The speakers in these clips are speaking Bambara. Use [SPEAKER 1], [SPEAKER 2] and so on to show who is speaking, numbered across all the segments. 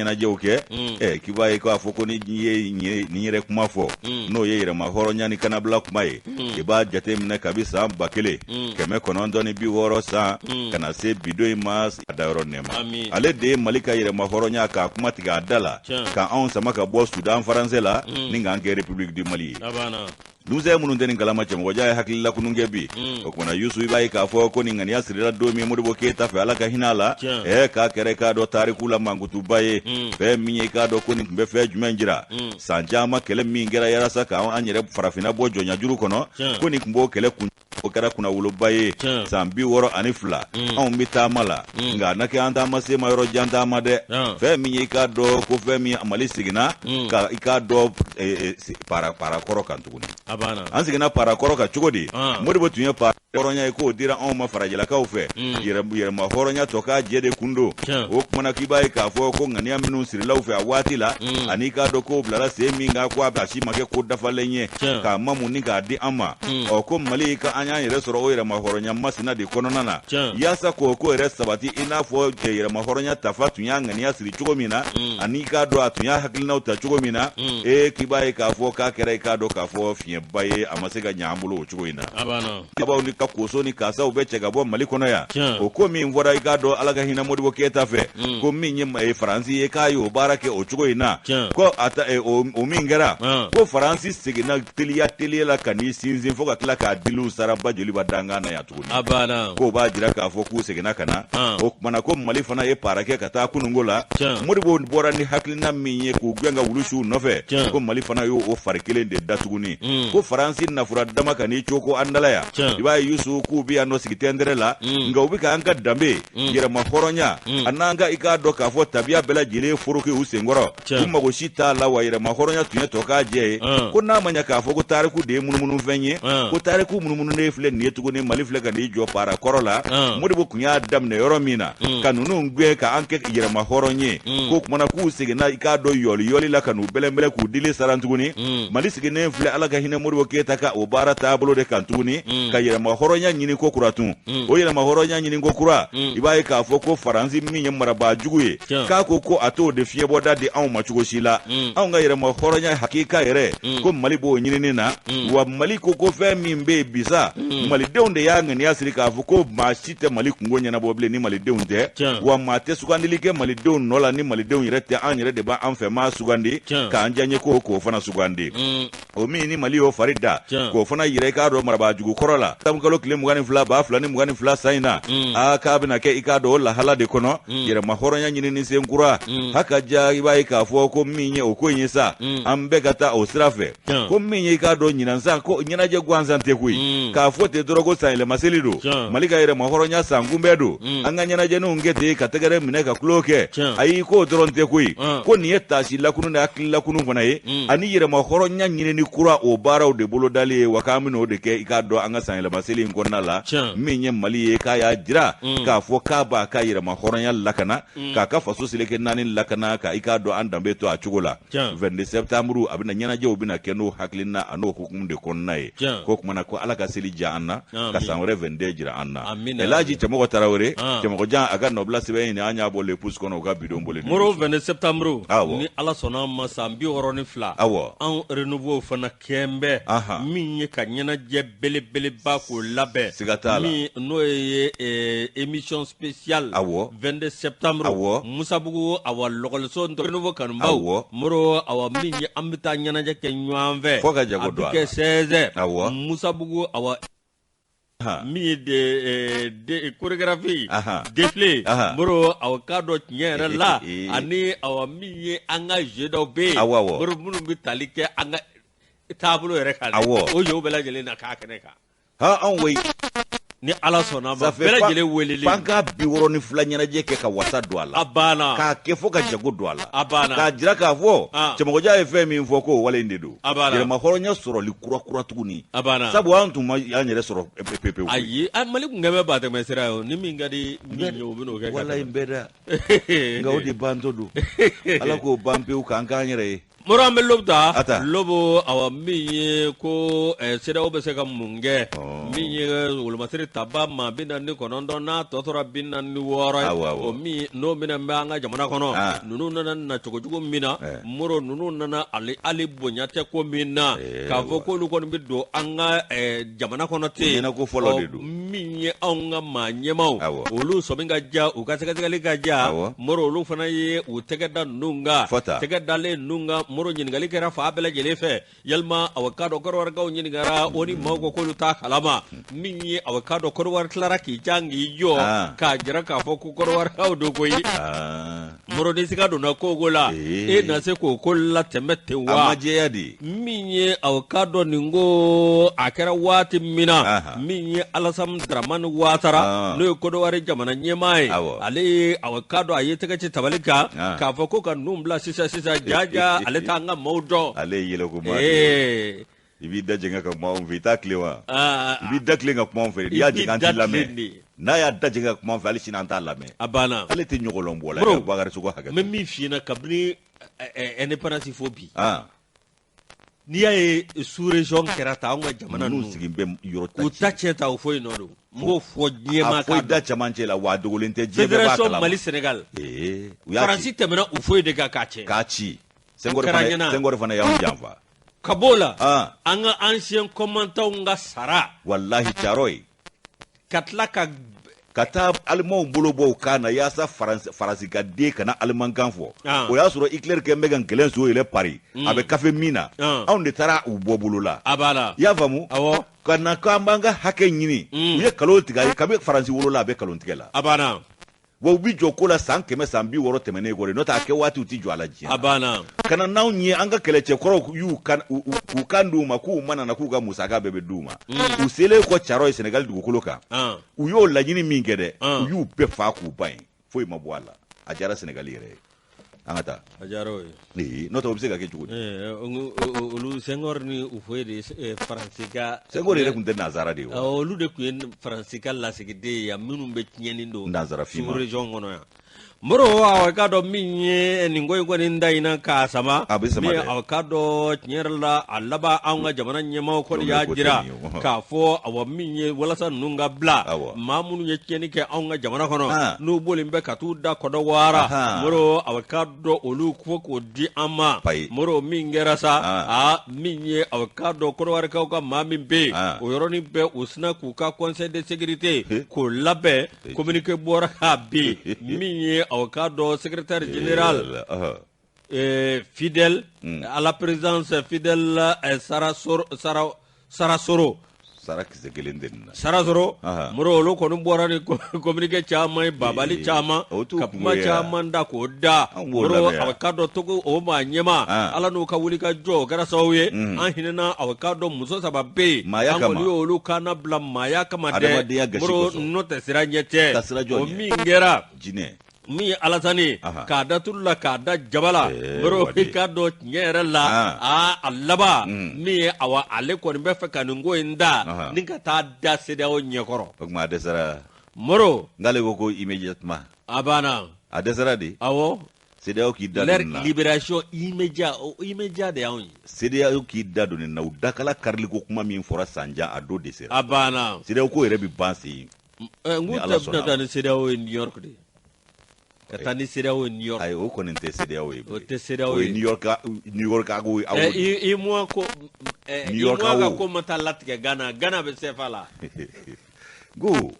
[SPEAKER 1] Ɲɛnajɛw kɛ k'i b'a ye k'a fɔ ko ni ye nin yɛrɛ kuma fɔ, n'o ye yɛrɛma hɔrɔnya ni kanabila kuma ye, i b'a jate minɛ kabi san 1960 san ka na se bi don in ma, a dayɔrɔ nɛɛma. Ale de ye Mali ka yɛrɛma hɔrɔnya k'a kuma tigɛ a da la, ka anw sama ka bɔ Sudan faransɛ la ni k'an kɛ République du Mali ye. Denmisɛn minnu tɛ nin kalama, cɛmɔgɔjan ye hakili lakunun kɛ bi. O kumana Yusu, i b'a ye k'a fɔ ko nin ŋaniya sirila don min Modibo Keyita fɛ, Ala ka hinɛ a la, k'a kɛra i k'a dɔn tariku la mankutuba ye. Fɛn min ye, i k'a dɔn ko nin tun bɛ fɛn jumɛn jira? San caman kɛlɛ min kɛra yalasa k'an yɛrɛ farafinna bɔ jɔnyajuru kɔnɔ, ko nin tun b'o kɛlɛ kun. O kɛra kunnawoloba ye. San 62 anw bɛ taama la, nka a na kɛ an taama sen ma yɔrɔ jan taama dɛ. Fɛn min ye, i k'a dɔn ko fɛn min Mali seginna ka i k'a dɔn para parakɔrɔ kan tuguni. An seginna parakɔrɔ kan cogo di? Modibo tun ye para hɔrɔnya ye k'o dira anw ma farajɛlakaw fɛ. Yɛrɛma hɔrɔnya tɔ k'a jɛ de kun don. O kumana k'i b'a ye k'a fɔ ko ŋaniya minnu sirila u fɛ a waati la, ani i k'a dɔn k'o bilara sen min kan, ko a si ma kɛ ko dafalen ye k'a mamu ni k'a di an ma. Ɔ ko Mali ka an y'an yɛrɛ sɔrɔ o yɛrɛma hɔrɔnya masina de kɔnɔna na, yaasa k'o ko yɛrɛ sabati, i n'a fɔ yɛrɛma hɔrɔnya tafa tun y'a ŋaniya siri cogo min na, ani i k'a dɔn a tun y'a hakilinaw ta cogo min na. Ee, k'i b'a ye k'a fɔ k'a kɛra i k'a dɔn k'a fɔ fiɲɛba ye, a ma se ka ɲɛ an bolo o cogo in na. Abaw ni ka koso ni kasaw bɛ cɛ ka bɔ Mali kɔnɔ yan. O ko min fɔra, i k'a dɔn Ala ka hinɛ Modibo Keyita fɛ, ko min ye Faransi ye k'a y'o baara kɛ o cogo in na, ko a ta o min kɛra, ko Faransi seginna teliya teliya la ka n'i sinsin fo ka tila k'a diliw sara ba joliba dankan na yan tuguni. K'o b'a jira k'a fɔ k'u seginna ka na. O kumana ko Mali fana ye paara kɛ ka taa kununko la. Modibo bɔra ni hakilina min ye k'u gɛn ka wulusiw nɔfɛ, ko Mali fana y'o o fari kelen de da tuguni. Ko Faransi nafura dama ka n'i coko an dala yan. I b'a ye Yusu, k'u bɛ yan nɔ sigi tɛntɛrɛ la, nka u bɛ ka an ka danbe, yɛrɛma hɔrɔnya, a n'an ka i k'a dɔn k'a fɔ tabiya bɛɛ lajɛlen foroke u senkɔrɔ. U mago si t'a la. Wa yɛrɛma hɔrɔnya tun ye tɔ k'a jɛ ye. Ko n'a ma ɲɛ k'a fɔ ko tariku de ye munumunufɛn ye, ko tariku munumununen filɛ nin ye tuguni, Mali filɛ ka n'i jɔ paara kɔrɔ la. Modibo tun y'a daminɛ yɔrɔ min na ka ninnu gɛn ka an kɛ yɛrɛma hɔrɔn ye, k'o kumana k'u seginna i k'a dɔn yɔli yɔli la ka n'u bɛlɛnbɛlɛn k'u dili saran tuguni. Mali sigilen filɛ Ala ka hinɛ Modibo Keyita ka o baara taabolo de kan tuguni, ka yɛrɛma hɔrɔnya ɲini ko kura tun. O yɛrɛma hɔrɔnya ɲini ko kura, i b'a ye k'a fɔ ko Faransi min ye marabaa jugu ye, k'a ko ko a t'o de fiɲɛbɔda di anw ma cogo si la. Anw ka yɛrɛma hɔrɔnya hakika yɛrɛ, ko Mali b'o ɲinini na. Wa Mali ko ko fɛn min bɛ yen bi sa, malidenw de y'a ŋaniya siri k'a fɔ ko maa si tɛ Mali kunko ɲɛnabɔ bilen ni malidenw tɛ, wa maa tɛ sugandili kɛ malidenw nɔ la ni malidenw yɛrɛ tɛ. An yɛrɛ de b'an fɛ maa sugandi k'an diyaɲɛ ko k'o fana sugandi. O min ni Mali y'o fari da k'o fana yira i k'a dɔn marabaa jugu kɔrɔ la, kalo tile 22 2022 san in na, aa k'a bɛna kɛ i k'a dɔn o lahala de kɔnɔ, yɛrɛma hɔrɔnya ɲinini sen kura haka ja. I b'a ye k'a fɔ ko min ye o ko in ye sa, an bɛɛ ka taa o sira fɛ. Ko min ye i k'a dɔn ɲinan san, ko ɲɛnajɛ gansan tɛ koyi, k'a fɔ ten dɔrɔn ko san yɛlɛma seli don, Mali ka yɛrɛma hɔrɔnya san kunbɛn don, an ka ɲɛnajɛninw kɛ ten ka tɛgɛrɛ minɛ ka tulon kɛ. Ayi, k'o dɔrɔn tɛ koyi, ko nin ye taasi lakunun ni hakili lakunun fana ye, ani yɛrɛma hɔrɔnya ɲinini kura o baaraw de bolodali ye. Wa k'an bɛna o de kɛ i k'a dɔn an ka san yɛlɛma seli in kɔnɔna la. Min ye Mali ye, k'a y'a jira k'a fɔ k'a b'a ka yɛrɛma hɔrɔnya lakana, k'a ka faso seleke naani lakana, ka i k'a dɔn an danbe to a cogo la. 22 septembre a bɛna ɲɛnajɛw bɛna kɛ n'o hakilina a n'o hukumu de kɔnɔna ye. Ko kumana ko Ala ka seli diya an na, ka san wɛrɛ 22 jira an na. Elhaji Cɛmɔgɔ Tarawele, Cɛmɔgɔjan, a ka nɔbila sɛbɛn in, an y'a bɔ Le Pouce kɔnɔ, u ka bidon boli.
[SPEAKER 2] Moro, 22 septembre, ni Ala sɔnna ma, san 62, anw Renouveau fana kɛn bɛ min ye ka ɲɛnajɛ belebeleba k'o labɛn.
[SPEAKER 1] Siga t'a la.
[SPEAKER 2] Min n'o ye émission spéciale 22 septembre, Musabugu, awa lɔgɔliso Renouveau kanubaw, Moro, awa min ye an bɛ taa ɲɛnajɛ kɛ ɲɔgɔn fɛ.
[SPEAKER 1] Fo ka jago
[SPEAKER 2] don a la. A bɛ kɛ 16 heures. Musabugu, awa min ye de chorégraphie, défilé, Moro, awa k'a dɔn tiɲɛ yɛrɛ la, ani awa min ye an ka jeu dɔw bɛ yen, Moro, minnu bɛ tali kɛ an ka taabolo yɛrɛ kan, o jeu bɛɛ lajɛlen na k'a kɛnɛ kan.
[SPEAKER 1] Ha, anw koyi.
[SPEAKER 2] Ni Ala sɔnna a ma, bɛɛ lajɛlen welelen.
[SPEAKER 1] F'an ka 62 ɲɛnajɛ kɛ ka wasa don a la.
[SPEAKER 2] A banna.
[SPEAKER 1] K'a kɛ fo ka jago don a la.
[SPEAKER 2] A banna.
[SPEAKER 1] K'a jira k'a fɔ Cɛmɔgɔjan ye fɛn min fɔ, k'o wale in de don.
[SPEAKER 2] A banna.
[SPEAKER 1] Yɛrɛma hɔrɔnya sɔrɔli kura kura tuguni.
[SPEAKER 2] A banna.
[SPEAKER 1] Sabu an tun ma an yɛrɛ sɔrɔ pewu pewu.
[SPEAKER 2] Ayi, Mali tun kɛlen bɛ batɛmɛ sira ye o, ni min ka di min ye, o bɛ n'o kɛ.
[SPEAKER 1] Walayi n bɛ da. Nka o de bantɔ don. Ala k'o ban pewu k'an k'an yɛrɛ ye.
[SPEAKER 2] Moro, an bɛ lobo ta. Lobo, awa min ye ko CEDEAO bɛ se ka mun kɛ? Min ye wolomasiri taba maa 49 n'a tɔ tora 46 ye, o min n'o minɛ bɛ an ka jamana kɔnɔ, ninnu nana na cogo cogo min na, Moro, ninnu nana hali bonya tɛ ko min na, k'a fɔ k'olu kɔni bɛ don an ka jamana kɔnɔ ten,
[SPEAKER 1] ɲɛnako fɔlɔ de don.
[SPEAKER 2] Min ye anw ka maa ɲɛmaaw, olu sɔmi ka ja, u ka sɛgɛsɛgɛli ka ja, Moro, olu fana ye u tɛgɛ da ninnu kan, tɛgɛ dalen ninnu kan, Moro, ɲininkali kɛra fan bɛɛ lajɛlen fɛ. Yalima awa k'a dɔn Kɔdiwarikaw ɲininkara, o ni maaw ko k'olu t'a kalama. Min ye awa k'a dɔn Kɔdiwari tilara k'i jan k'i jɔ k'a jira k'a fɔ ko Kɔdiwarikaw don koyi. Moro, ni siga donna ko ko la, e na se k'o ko latɛmɛ ten wa?
[SPEAKER 1] A ma jɛya de.
[SPEAKER 2] Min ye awa k'a dɔn nin ko a kɛra waati min na, min ye Alasani Daramani Watara, n'o ye Kɔdiwari jamana ɲɛmaa ye, ale ye awa k'a dɔn a ye tɛgɛ ci tabali kan k'a fɔ ko ka ninnu bila sisan sisan, jaja ale t'an ka maaw dɔn.
[SPEAKER 1] Ale ye yɛlɛko maa de ye. I b'i da jɛngɛ ka kuma anw fɛ, i t'a tilen wa? I b'i da tilen ka kuma anw fɛ, n'i y'a jɛngɛ an t'i lamɛn. N'a y'a da jɛngɛ ka kuma anw fɛ, hali sini an t'a lamɛn.
[SPEAKER 2] A banna.
[SPEAKER 1] Ale tɛ ɲɔgɔlɔn bɔ la, Bakari Sogo hakɛ.
[SPEAKER 2] N bɛ min f'i ɲɛna, kabini indépendance fo bi, n'i y'a ye sous-région kɛra tan, anw ka jamana
[SPEAKER 1] ninnu sigi bɛ yɔrɔ
[SPEAKER 2] ta, u ta tiɲɛ ta o foyi nɔ don. N b'o fɔ diɲɛ maa
[SPEAKER 1] k'a dɔn. A foyi da cɛmancɛ la, wa a dogolen tɛ, diɲɛ bɛɛ b'a
[SPEAKER 2] kalama. Fédération Mali Sénégal, Faransi tɛmɛna o foyi de kan k'a tiɲɛ.
[SPEAKER 1] K'a ci. Senghor fana y'anw janfa.
[SPEAKER 2] Ka b'o la, an ka ancien combattants ka sara.
[SPEAKER 1] Walahi caro ye.
[SPEAKER 2] Ka tila ka
[SPEAKER 1] ka taa alimanw bolo bɔ u kan na yaasa Faransi ka den kana alimankan fɔ. O y'a sɔrɔ Hitler kɛn bɛ ka gɛlɛn so yɛlɛ Paris, a bɛ kafe min na, anw de taara u bɔ bolo la.
[SPEAKER 2] A b'a la.
[SPEAKER 1] I y'a faamu?
[SPEAKER 2] Awɔ.
[SPEAKER 1] Ka na k'an b'an ka hakɛ ɲini, u ye kalon tigɛ a ye. Kabi Faransi wolola, a bɛ kalon tigɛ la.
[SPEAKER 2] A banna.
[SPEAKER 1] Wa u bɛ jɔ ko la san 100 san 60 tɛmɛnen kɔ de, n'o tɛ a kɛ waati u tɛ jɔ a la diɲɛ.
[SPEAKER 2] A banna.
[SPEAKER 1] Ka na n'anw ye, an ka kɛlɛcɛkɔrɔw y'u kan k'u kan d'u ma k'u mana na k'u ka musaka bɛɛ bɛ d'u ma. U selen kɔ Caro ye Senegali dugukolo kan, u y'o laɲini min kɛ dɛ, u y'u bɛɛ faa k'u ban yen, foyi ma bɔ a la. A diyara Senegali yɛrɛ ye. An ka taa.
[SPEAKER 2] A diyara o ye.
[SPEAKER 1] Ee, n'o tɛ o bɛ se ka kɛ cogo di?
[SPEAKER 2] Olu Senghor ni Houphouët de ye Faransi ka.
[SPEAKER 1] Senghor yɛrɛ tun tɛ nansara de ye wa?
[SPEAKER 2] Olu de tun ye Faransi ka lasigiden ye yan minnu bɛ tiɲɛni don.
[SPEAKER 1] Nansara finman.
[SPEAKER 2] Sous-région kɔnɔ yan. Moro, awa k'a dɔn min ye nin ko in kɔni da in na k'a sama.
[SPEAKER 1] A bɛ sama dɛ.
[SPEAKER 2] Awa k'a dɔn tiɲɛ yɛrɛ la, a laban anw ka jamana ɲɛmaaw kɔni y'a jira k'a fɔ awa min ye walasa ninnu ka bila, maa minnu ye tiɲɛni kɛ anw ka jamana kɔnɔ, n'u bolilen bɛ ka t'u da Kɔdɔwara, Moro, awa k'a dɔn olu fo k'o di an ma. Moro, min kɛra sa, aa min ye awa k'a dɔn Kɔdɔwarikaw ka maa min bɛ yen, o yɔrɔnin bɛɛ u sinna k'u ka conseil de sécurité k'o labɛn. Communiqué bɔra k'a bin, min ye awa k'a dɔn secrétaire général fidèle à la présidence, Fidèle Sarasoro.
[SPEAKER 1] Sara kisɛ kelen tɛ nin na.
[SPEAKER 2] Sarasoro, Moro, olu kɔni bɔra ni communiqué caman ye, babali caman, ka kuma caman da k'o da. Moro, awa k'a dɔn Togo o maa ɲɛmaa, Ala n'u ka wuli ka jɔ, o kɛra sababu ye an hinɛna. Awa k'a dɔn muso saba bɛ yen, an kɔni y'olu kan bila maaya kama dɛ, Moro, n'o tɛ sira ɲɛ tɛ. O min kɛra min ye Alasani k'a da tulu la k'a da jaba la, Moro, i k'a dɔn tiɲɛ yɛrɛ la, aa a laban min ye awa ale kɔni bɛ fɛ ka nin ko in da ni ka taa da CEDEAO ɲɛkɔrɔ.
[SPEAKER 1] O tuma a dɛsɛra.
[SPEAKER 2] Moro.
[SPEAKER 1] N'ale ko ko immédiatement.
[SPEAKER 2] A banna.
[SPEAKER 1] A dɛsɛra de.
[SPEAKER 2] Awɔ.
[SPEAKER 1] CEDEAO k'i da don nin
[SPEAKER 2] na. Libération immédiat, immédiat de y'anw ye.
[SPEAKER 1] CEDEAO k'i da don nin na, u dakala kariliko kuma min fɔra san jan, a don de sera.
[SPEAKER 2] A banna.
[SPEAKER 1] CEDEAO ko yɛrɛ bɛ ban sen.
[SPEAKER 2] N k'u tɛ bɛna taa ni CEDEAO ye New York de. Ka taa ni CEDEAO ye New York.
[SPEAKER 1] Ayi, o kɔni tɛ CEDEAO ye.
[SPEAKER 2] O tɛ CEDEAO ye.
[SPEAKER 1] O ye New York, New York ago
[SPEAKER 2] ye. UEMOA ko
[SPEAKER 1] New York
[SPEAKER 2] UEMOA ka ko ma taa latigɛ Ghana, Ghana bɛ CFA la.
[SPEAKER 1] Ko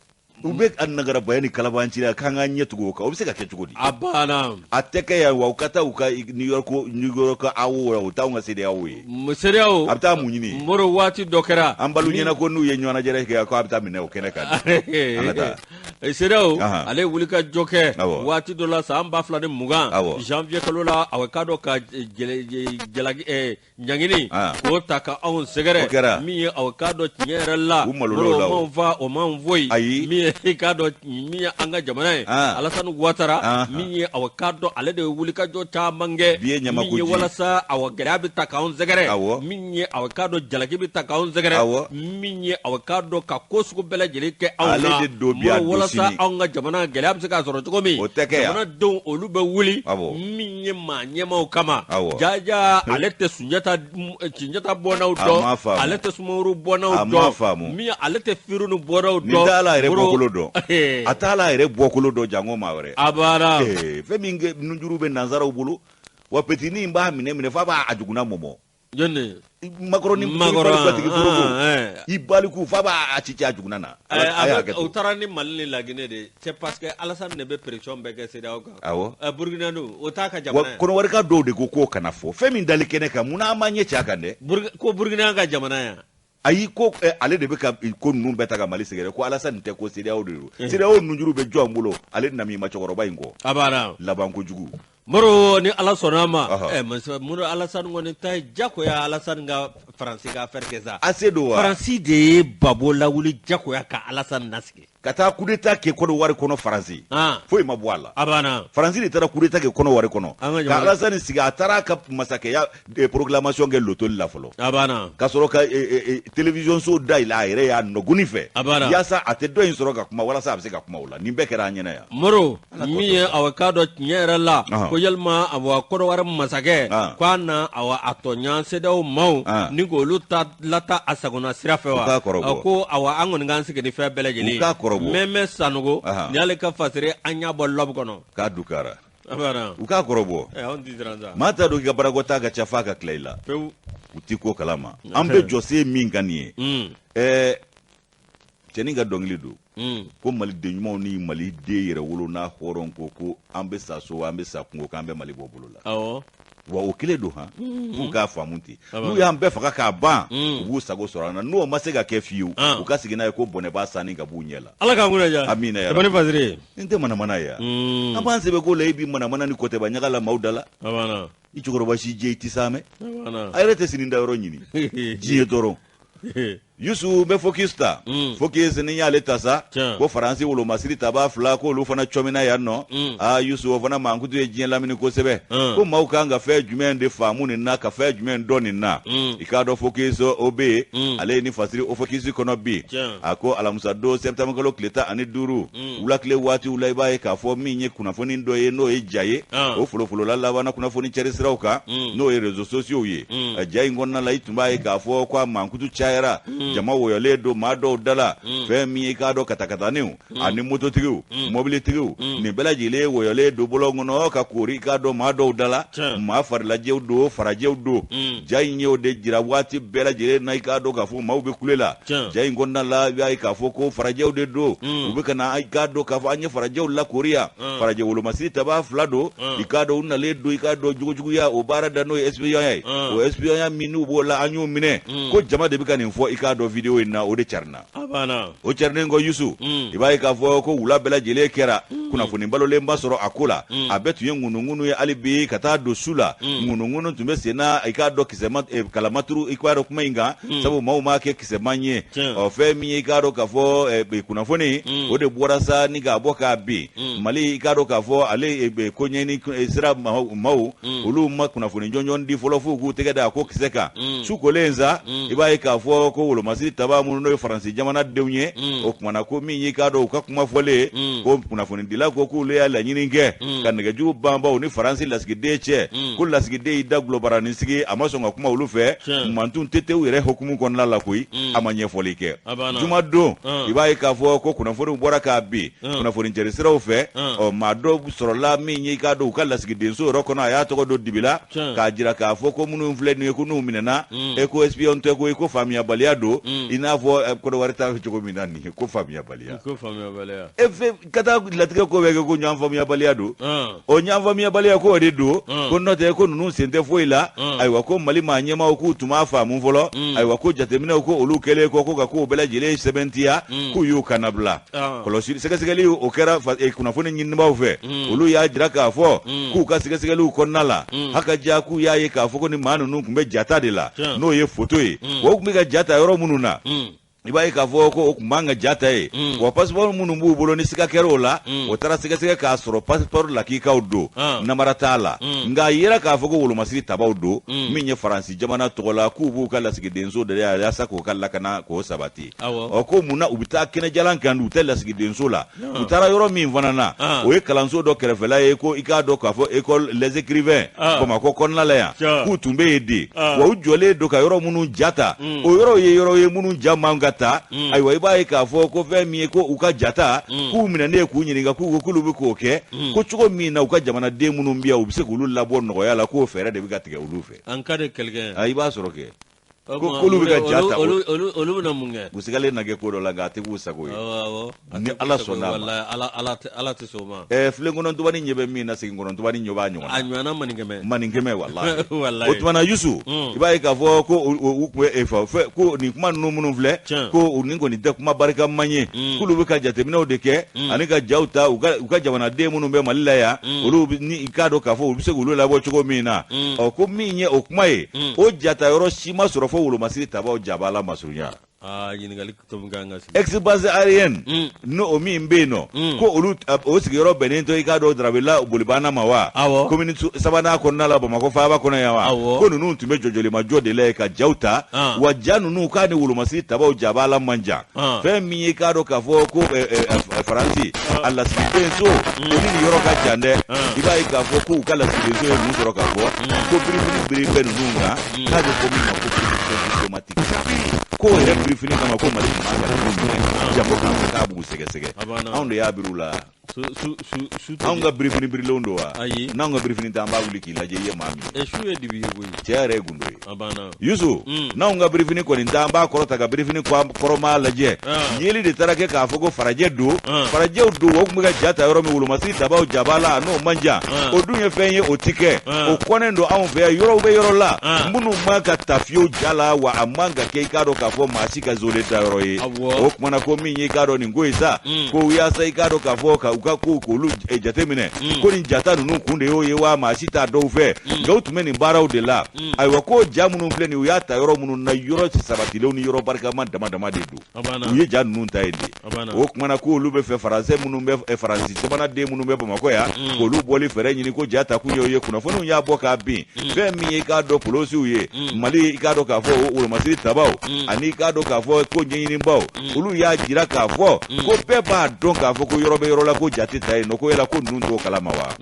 [SPEAKER 1] u bɛ a nagarabaya ni kalabanci la k'an ka ɲɛ tugu o kan, o bɛ se ka kɛ cogo di?
[SPEAKER 2] A banna.
[SPEAKER 1] A tɛ kɛ yan wa, u ka taa u ka New York, New York awo la, o t'anw ka CEDEAO ye.
[SPEAKER 2] CEDEAO.
[SPEAKER 1] A bɛ taa mun ɲini?
[SPEAKER 2] Moro, waati dɔ kɛra.
[SPEAKER 1] An balo ɲɛna ko n'u ye ɲɔgɔnnajɛrɛ kɛ, ko a bɛ taa minɛ o kɛnɛ kan. An ka taa.
[SPEAKER 2] CEDEAO, ale wuli ka jɔ kɛ waati dɔ la san 2020 janvier kalo la, a k'a dɔn ka jalaki ɲangini k'o ta ka anw sɛgɛrɛ, min ye aw k'a dɔn tiɲɛ yɛrɛ la,
[SPEAKER 1] u malo
[SPEAKER 2] o man fa o man foyi.
[SPEAKER 1] Ayi.
[SPEAKER 2] Min ye ye i k'a dɔn min ye an ka jamana ye Alasani Watara min ye awa k'a dɔn ale de ye wulikajɔ caman kɛ min ye walasa awa gɛlɛya bɛ ta k'anw sɛgɛrɛ min ye awa k'a dɔn jalaki bɛ ta k'anw sɛgɛrɛ min ye awa k'a dɔn ka ko sugu bɛɛ lajɛlen kɛ anw na walasa anw ka jamana gɛlɛya bɛ se k'a sɔrɔ cogo min jamanadenw olu bɛ wuli min ye maa ɲɛmaaw kama jaja ale tɛ Sunjata Sunjata bɔnnaw dɔn ale tɛ Sumaworo bɔnnaw dɔn min ale tɛ Firunu bɔnnaw dɔn
[SPEAKER 1] nin t'a yɛrɛ bɔkolo dɔn a t'a yɛrɛ bɔkolo dɔn janko maa wɛrɛ
[SPEAKER 2] a bara
[SPEAKER 1] fɛn min nunjuru bɛ nansaraw bolo wa petini in b'a minɛ minɛ f'a b'a jugunna mɔmɔ
[SPEAKER 2] jɔn
[SPEAKER 1] Makɔrɔ ni batigi foroko i baliku f'a b'a ci ci a jugunna na.
[SPEAKER 2] U taara ni Mali ni Laginɛ de ye c'est parce que Alasani de bɛ pression bɛɛ kɛ CEDEAO kan.
[SPEAKER 1] Awɔ.
[SPEAKER 2] Burukina dun o t'a ka jamana ye.
[SPEAKER 1] Kɔnɔwarika dɔw de ko k'o kana fɔ fɛn min dali kɛnɛ kan munna an m'an ɲɛ ci a kan dɛ.
[SPEAKER 2] Ko Burukina ka jamana ye
[SPEAKER 1] Ayi ko ale de bɛ ka ko ninnu bɛɛ ta ka Mali sɛgɛrɛ ko Alasani tɛ ko CEDEAO de don. CEDEAO nunjuru bɛ jɔn bolo ale namima cɛkɔrɔba in kɔ.
[SPEAKER 2] A banna.
[SPEAKER 1] Labanko jugu.
[SPEAKER 2] Moro ni Ala sɔnna a ma, ɛ masa Moro Alasani kɔni ta ye jagoya Alasani ka Faransi ka affaire kɛ sa.
[SPEAKER 1] A se don wa?
[SPEAKER 2] Faransi de ye Gbagbo lawuli jagoya ka Alasani nasigi.
[SPEAKER 1] Ka taa coup d'État kɛ Kɔnɔwari kɔnɔ Faransi.
[SPEAKER 2] An.
[SPEAKER 1] Foyi ma bɔ a la.
[SPEAKER 2] A banna.
[SPEAKER 1] Faransi de taara coup d'État kɛ Kɔnɔwari kɔnɔ.
[SPEAKER 2] An ka jamana.
[SPEAKER 1] Ka Alasani sigi a taara a ka masakɛya proclamation kɛ lotoli la fɔlɔ.
[SPEAKER 2] A banna.
[SPEAKER 1] Ka sɔrɔ ka télévision so dayɛlɛ a yɛrɛ y'a nɔgɔni fɛ.
[SPEAKER 2] A banna.
[SPEAKER 1] Yaasa a tɛ dɔ in sɔrɔ ka kuma walasa a bɛ se ka kuma o la nin bɛɛ kɛra an ɲɛna yan.
[SPEAKER 2] Moro min ye awa k'a dɔn tiɲɛ yɛrɛ la ko yalima awa Kɔnɔwari masakɛ k'a na awa a tɔɲɔ CEDEAO maaw ni k'olu ta lata a sagona sira fɛ wa ko awa an kɔni k'an sigi ni fɛn bɛɛ lajɛlen Mɛmɛ Sanogo nin y'ale ka fasiri an y'a bɔ L'Obs kɔnɔ.
[SPEAKER 1] K'a dukara u k'a kɔrɔbɔ maa t'a dɔn k'i ka barakɔtaa ka ca f'a ka tila i la u ti ko kalama an bɛ jɔsen min kan nin ye ɛɛ cɛnin ka dɔnkili don ko maliden ɲumanw ni maliden yɛrɛwolo n'a hɔrɔn ko ko an bɛ sa so an bɛ sa kungo k'an bɛ mali bɔ bolo la wa o kelen don han f'u k'a faamu ten n'u y'an bɛɛ faga k'a ban u b'u sago sɔrɔ an na n'o ma se ka kɛ fiyewu u ka sigi n'a ye ko bɔnɛ b'a sanni ka b'u ɲɛ la
[SPEAKER 2] ala k'an kunna diya
[SPEAKER 1] amiina ya
[SPEAKER 2] Tabani Fasiri
[SPEAKER 1] nin tɛ manamana ye an b'an sɛbɛ ko la i bi manamana ni kɔtɛba ɲaga la maaw da la i cɛkɔrɔba si jɛ i tɛ saamɛ a yɛrɛ tɛ sini dayɔrɔ ɲini diɲɛ dɔrɔn Yusu bɛ focus ta focus ni y'ale ta sa ko faransi wolomasiri tabaa fila k'olu fana cɔmina yan nɔ aa Yusu o fana mankutu ye diɲɛ lamini kosɛbɛ ko maaw kan ka fɛn jumɛn de faamu nin na ka fɛn jumɛn dɔn nin na i k'a dɔn focus o bɛ yen ale ye nin fasiri o focus kɔnɔ bi a ko alamisa don septembre kalo tile 15 wulakile waatiw la i b'a ye k'a fɔ min ye kunnafoni dɔ ye n'o ye ja ye o folofolola labanna kunnafoni cari siraw kan n'o ye réseaux sociaux ye ja in kɔnɔna la i tun b'a ye k'a fɔ ko a mankutu cayara jama wɔyɔlen don maa dɔw da la fɛn min ye i k'a dɔn katakataninw ani mototigiw mobilitigiw nin bɛɛ lajɛlen wɔyɔlen don bɔlɔn kɔnɔ ka koori i k'a dɔn maa dɔw da la maa farilajɛw don farajɛw don ja in y'o de jira waati bɛɛ lajɛlen na i k'a dɔn k'a fɔ maaw bɛ kule la ja in kɔnɔna la i b'a ye k'a fɔ ko farajɛw de don u bɛ ka na i k'a dɔn k'a fɔ an ye farajɛw lakoori yan farajɛ wolomasiri tabaa fila don i k'a dɔn u nalen don i k'a dɔn jogojuguya o baara da n'o ye espionnage ye o espionnage min n'u b'o la an y'u minɛ ko jama de bɛ ka nin fɔ i k'a dɔn video in na o de carinna o carinen kɔ Yusu i b'a ye k'a fɔ ko wula bɛɛ lajɛlen kɛra kunnafoni balolenba sɔrɔ a ko la a bɛɛ tun ye ŋunuŋunu ye hali bi ka taa don su la ŋunuŋunu tun bɛ sen na i k'a dɔn kisɛma kalamaturu i k'a dɔn kuma in kan sabu maaw m'a kɛ kisɛman ye ɔ fɛn min ye i k'a dɔn k'a fɔ kunnafoni o de bɔra sa ni k'a bɔ k'a bin Mali i k'a dɔn k'a fɔ ale ko ɲɛɲini sira maaw olu ma kunnafoni jɔnjɔn di fɔlɔ f'u k'u tɛgɛ da a ko kisɛ kan su kolen sa i b'a ye k'a fɔ ko wolomasiri tabaa minnu n'o ye Faransi jamana denw ye o tuma na ko min y'i k'a dɔn u ka kuma fɔlen ko kunnafonidila ko k'olu y'a laɲini kɛ ka nɛgɛjuru banban u ni Faransi lasigiden cɛ ko lasigiden y'i da gulɔbaranin sigi a ma sɔn ka kuma olu fɛ mantun tetew yɛrɛ hukumu kɔnɔna la koyi a ma ɲɛfɔli kɛ jumadon i b'a ye k'a fɔ ko kunnafoniw bɔra k'a bin kunnafoni cari siraw fɛ ɔ maa dɔ sɔrɔla min ye i k'a dɔn u ka lasigidenso yɛrɛ kɔnɔ a y'a tɔgɔ don dibi la k'a jira k'a fɔ ko minnu filɛ nin ye ko n'u minɛna e ko espion tɛ ko i ko faamuyabaliya don i n'a fɔ Kɔdiwari ta cogo min na nin ye ko faamuyabaliya e fɛ ka taa latigɛ ko bɛɛ kɛ ko ɲɔgɔn faamuyabaliya don o ɲɔgɔn faamuyabaliya ko o de don ko n'o tɛ ko ninnu sen tɛ foyi la ayiwa ko Mali maa ɲɛmaaw k'u tun m'a faamu fɔlɔ ayiwa ko jateminɛw ko olu kɛlen kɔ ko ka kow bɛɛ lajɛlen sɛbɛntiya k'u y'u kannabila kɔlɔsi sɛgɛsɛgɛli o kɛra kunnafoni ɲinibaaw fɛ olu y'a jira k'a fɔ k'u ka sɛgɛsɛgɛliw kɔnɔna la haka ja k'u y'a ye k'a fɔ ko ni maa ninnu tun bɛ jata de la n'o ye foto ye o tun bɛ ka jata yɔrɔ minnu na. I b'a ye k'a fɔ ko o tun b'an ka ja ta yen mm. wa passeport minnu b'u bolo ni siga kɛra o la mm. o taara sɛgɛsɛgɛ k'a sɔrɔ passeport lakikaw don ah. namara t'a la mm. nka a yera k'a fɔ ko wolomasiri tabaw don min ye faransi jamana tɔgɔ la k'u b'u ka lasigidenso de la yaasa k'u ka lakana k'o sabati ɔ ko mun na u bɛ taa kɛnɛjalan kan u tɛ lasigidenso la u taara yɔrɔ min fana na ah. o ye kalanso dɔ kɛrɛfɛla ye ko i k'a dɔn k'a fɔ école les écrivains ah. bamakɔ kɔnɔna la yan k'u tun bɛ yen de ah. wa u jɔlen don ka yɔrɔ minnu ja ta mm. o yɔrɔw ye yɔrɔ ye minnu ja man ka ta mm. ayiwa i b'a ye k'a fɔ ko fɛn min ye ko u ka ja ta mm. k'u minɛnen k'u ɲininka k'u ko k'olu bɛ k'o kɛ ko cogo min na u ka jamanaden minnu bɛ yan u bɛ se k'olu labɔ nɔgɔya la k'o fɛɛrɛ de bɛ ka tigɛ olu fɛ.
[SPEAKER 2] En cas de quelqu'un.
[SPEAKER 1] I b'a sɔrɔ kɛ. ko k'olu bɛ ka ja ta
[SPEAKER 2] olu bɛna mun kɛ
[SPEAKER 1] u sigalen na kɛ ko dɔ la nka a tɛ k'u sago ye ni ala sɔnna a ma
[SPEAKER 2] ala tɛ sɔn o ma
[SPEAKER 1] ɛɛ filenkɔnɔ tubani ɲɛ bɛ min na seginkɔnɔ tubani ɲɛ b'a ɲɔgɔn na
[SPEAKER 2] a ɲɔgɔnna maninkɛmɛ
[SPEAKER 1] maninkɛmɛ walahi o tuma na Yusu i b'a ye k'a fɔ ko u tun bɛ e fa fɛ ko nin kuma ninnu minnu filɛ ko nin kɔni tɛ kuma barikama ye k'olu bɛ ka jateminɛw de kɛ ani ka jaw ta u ka jamanaden minnu bɛ Mali la yan olu ni i k'a dɔn k'a fɔ u bɛ se k'olu labɔ cogo min na ɔ ko min ye o kuma ye o jata yɔrɔ si ma sɔrɔ fo wolomasiri tabaw jabala masurunya
[SPEAKER 2] aa ɲininkali tɔ min kan ka sigi
[SPEAKER 1] ex base aérienne n'o o min bɛ yen nɔ ko olu o sigiyɔrɔ bɛnnen tɛ i k'a dɔn Darabela bolibana ma wa
[SPEAKER 2] awɔ
[SPEAKER 1] commune sabanan kɔnɔna la Bamakɔ faaba kɔnɔ yan wa
[SPEAKER 2] awɔ
[SPEAKER 1] ko ninnu tun bɛ jɔjɔlimajɔ de la yen ka jaw ta wa ja ninnu k'a ni wolomasiri tabaw jabala man jan fɛn min ye i k'a dɔn k'a fɔ ko Faransi a lasigidenso o ni nin yɔrɔ ka jan dɛ i b'a ye k'a fɔ ko u ka lasigidenso ye mun sɔrɔ k'a fɔ ko birifini biri bɛ ninnu kan k'a bɛ fɔ min ma ko diplomatique k'o yɛrɛ birifini kama ko Mali tun man ka ninnu minɛ janko k'a fɔ k'a b'u sɛgɛsɛgɛ anw de y'a biri u la anw ka birifini birilenw don wa n'anw ka birifini tɛ an b'a wuli k'i lajɛ i ye maa min
[SPEAKER 2] ye su ye dibi ye koyi
[SPEAKER 1] cɛ yɛrɛ ye gundo ye Yusu n'anw ka birifini kɔni tɛ an b'a kɔrɔta ka birifini kɔrɔma lajɛ yeli de taara kɛ k'a fɔ ko farajɛ don farajɛw don o tun bɛ ka ja ta yɔrɔ min wolomasiri tabaw jabala n'o man jan o dun ye fɛn ye o ti kɛ o kɔnnen don anw fɛ yan yɔrɔw bɛ yɔrɔ la minnu man ka ta fiyewu ja la wa a man ka kɛ i k'a dɔn k'a fɔ maa si ka zone dayɔrɔ ye o tuma na ko min ye i k'a dɔn nin ko ye sa ko yaasa i k'a dɔn k'a fɔ ka u ka kow k'olu jateminɛ ko nin jata ninnu kun de y'o ye wa maa si t'a dɔw fɛ nka u tun bɛ nin baaraw de la ayiwa ko ja minnu filɛ nin u y'a ta yɔrɔ minnu na yɔrɔ sabatilenw ni yɔrɔ barikama dama dama de don u ye ja ninnu ta yen de o tuma na ko olu bɛ fɛ faransɛ minnu bɛ faransi jamanaden minnu bɛ bamakɔ yan k'olu bɔli fɛɛrɛ ɲini ko ja ta kun y'o ye kunnafoniw y'a bɔ k'a bin fɛn min ye i k'a dɔn polosiw ye mali i k'a dɔn k'a fɔ o wolomasiri tabaw ani i k'a dɔn k'a fɔ ko ɲɛɲinibaw olu y'a jira k'a fɔ ko bɛɛ b'a dɔn k'a fɔ ko yɔrɔ bɛ yɔrɔ la ko ja tɛ ta yen nɔ ko yala ko ninnu t'o kalama wa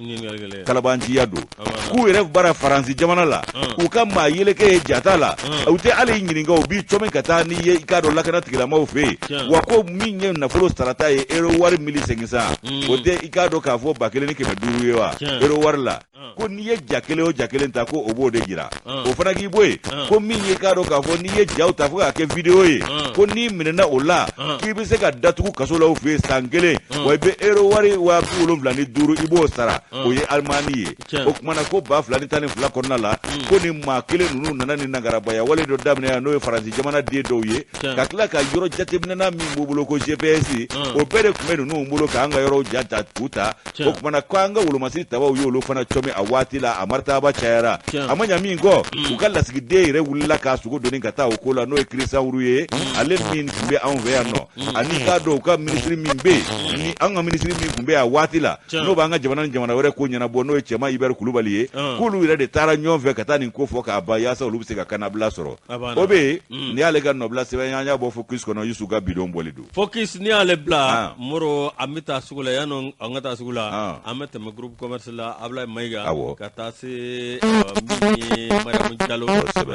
[SPEAKER 1] kalabanciya don k'u yɛrɛ bara faransi jamana la u ka maa yeleke ye jata la u tɛ hali i ɲininka u b'i cɔmi ka taa n'i ye i k'a dɔn lakana tigilamaw fɛ yen wa ko min ye nafolo sarata ye euro wari mili segin san o tɛ i k'a dɔn k'a fɔ 1500 ye wa euro wari la ko n'i ye ja kelen o ja kelen ta ko o b'o de jira o fana k'i bɔ yen ko min ye k'a dɔn k'a fɔ n'i ye jaw ta fo k'a kɛ video ye ko n'i minɛna o la k'i bɛ se ka datugu kaso la u fɛ yen san kelen wa i bɛ euro wari 75 i b'o sara o ye alimani ye o tuma na ko 2012 kɔnɔna la ko ni maa kelen ninnu nana ni nangarabaya wale dɔ daminɛ yan n'o ye faransi jamana den dɔw ye ka tila ka yɔrɔ jateminɛna min b'u bolo ko GPS o bɛɛ de tun bɛ ninnu bolo k'an ka yɔrɔw ja ta k'u ta o tuma na ko an ka wolomasiri tabaw y'olu fana cɔmi a waati la a maritaba cayara a ma ɲa min kɔ u ka lasigiden yɛrɛ wulila k'a sogo doni ka taa o ko la n'o ye Christian Roux ye ale min tun bɛ anw fɛ yan nɔ ani k'a dɔn u ka minisiri min bɛ yen ni an ka minisiri min tun bɛ yen a waati la n'o b'an ka jamana ni jamana wɛrɛ ko ɲɛnabɔ n'o ye Cɛma Ibɛri Kulubali ye k'olu yɛrɛ de taara ɲɔgɔn fɛ ka taa nin ko fɔ k'a ban yaasa olu bɛ se ka kannabila sɔrɔ o bɛ yen nin y'ale ka nɔbila sɛbɛn an y'a bɔ Focus kɔnɔ Yusu ka bidon bɔli don
[SPEAKER 2] Focus n'i y'ale bila Moro an bɛ taa sugu la yanni an ka taa sugu la an bɛ tɛmɛ groupe commerce la Ablaye Mayiga ka taa se min ye Mariamu Jalo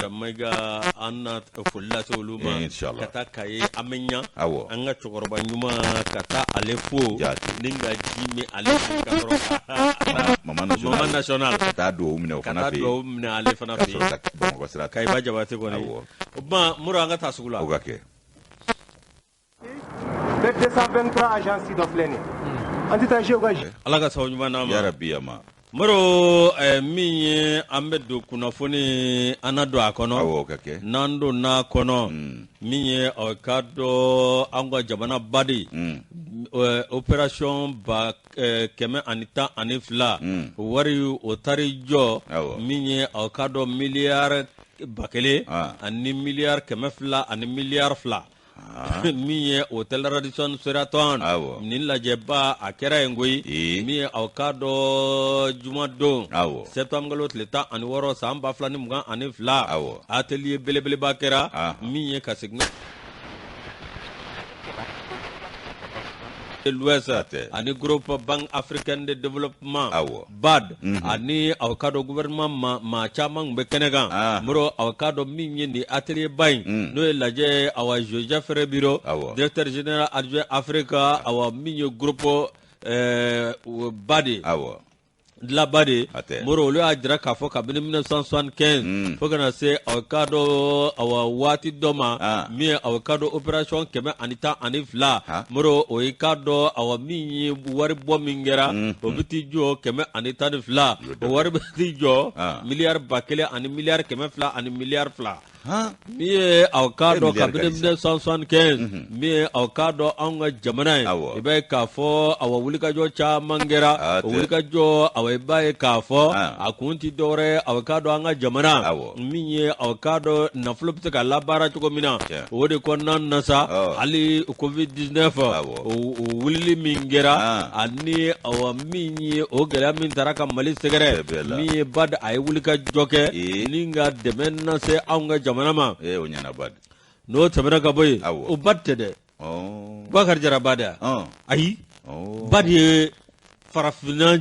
[SPEAKER 2] Mayiga an na foli lase olu ma ka taa Kaye an bɛ ɲa an ka cɛkɔrɔba ɲuman ka taa ale fo ni ka ji min ale ka sɔrɔ Mama national
[SPEAKER 1] ka taa dugawu minɛ o fana fɛ yen ka taa
[SPEAKER 2] dugawu minɛ ale fana fɛ yen
[SPEAKER 1] Bamakɔ sira
[SPEAKER 2] Kayiba Jabate kɔni o tuma Moro an ka taa sugu la
[SPEAKER 1] o ka kɛ
[SPEAKER 3] Bɛɛ 223 agence dɔ filɛ nin ye an tɛ taa jeu ka
[SPEAKER 2] Ala ka sababu ɲuman d'an ma
[SPEAKER 1] yarabi ama
[SPEAKER 2] Moro min ye an bɛ don kunnafoni an na don a kɔnɔ
[SPEAKER 1] awɔ o ka kɛ
[SPEAKER 2] n'an donna a kɔnɔ min ye o k'a dɔn an ka jamana ba de opération 112 wari o taar'i jɔ min ye o k'a dɔn miliyari 1000 ani miliyari 200 ani miliyari 2. Min ye hôtel Radisson Sheraton, nin lajɛba a kɛra yen koyi. Min ye aw k'a dɔn, jumadon septembre kalo tile 16 san 2022, atelier belebeleba kɛra min ye ka segin l'Ouest ani groupe Banque africaine de développement, BAD, ani aw k'a dɔn gouvernement maa caman tun bɛ kɛnɛ kan. Moro, aw k'a dɔn min ye nin atelier ba in, n'o ye lajɛ, awa, Joseph Rebiro, directeur général adjoint Afrique, awa, min ye groupe BAD la BAD. Moro, olu y'a jira k'a fɔ kabini 1975 fo ka na se aw k'a dɔn, awa, waati dɔ ma, min ye aw k'a dɔn opération 112, Moro, o ye k'a dɔn, awa, min ye wari bɔ min kɛra, o bɛ t'i jɔ 112, o wari bɛ t'i jɔ miliyari 1000 ani miliyari 200 ani miliyari 2. Min ye aw k'a dɔn kabini 1975, min ye aw k'a dɔn anw ka jamana ye, i b'a ye k'a fɔ, awa, wulikajɔ caman kɛra. O wulikajɔ, awa, i b'a ye k'a fɔ a kun tɛ dɔwɛrɛ ye, aw k'a dɔn an ka jamana, min ye aw k'a dɔn nafolo bɛ se ka labaara cogo min na. O de kɔnɔna na sa, hali Covid 19 o wulili min kɛra, ani awa, min ye o gɛlɛya min taara ka Mali sɛgɛrɛ, min ye BAD, a ye wulikajɔ kɛ ni ka dɛmɛ lase anw ka jamana ma.
[SPEAKER 1] O ɲɛna BAD.
[SPEAKER 2] N'o tɛmɛna ka bɔ yen, o BAD tɛ dɛ, Bakari Jara. BAD, ayi, BAD ye farafinna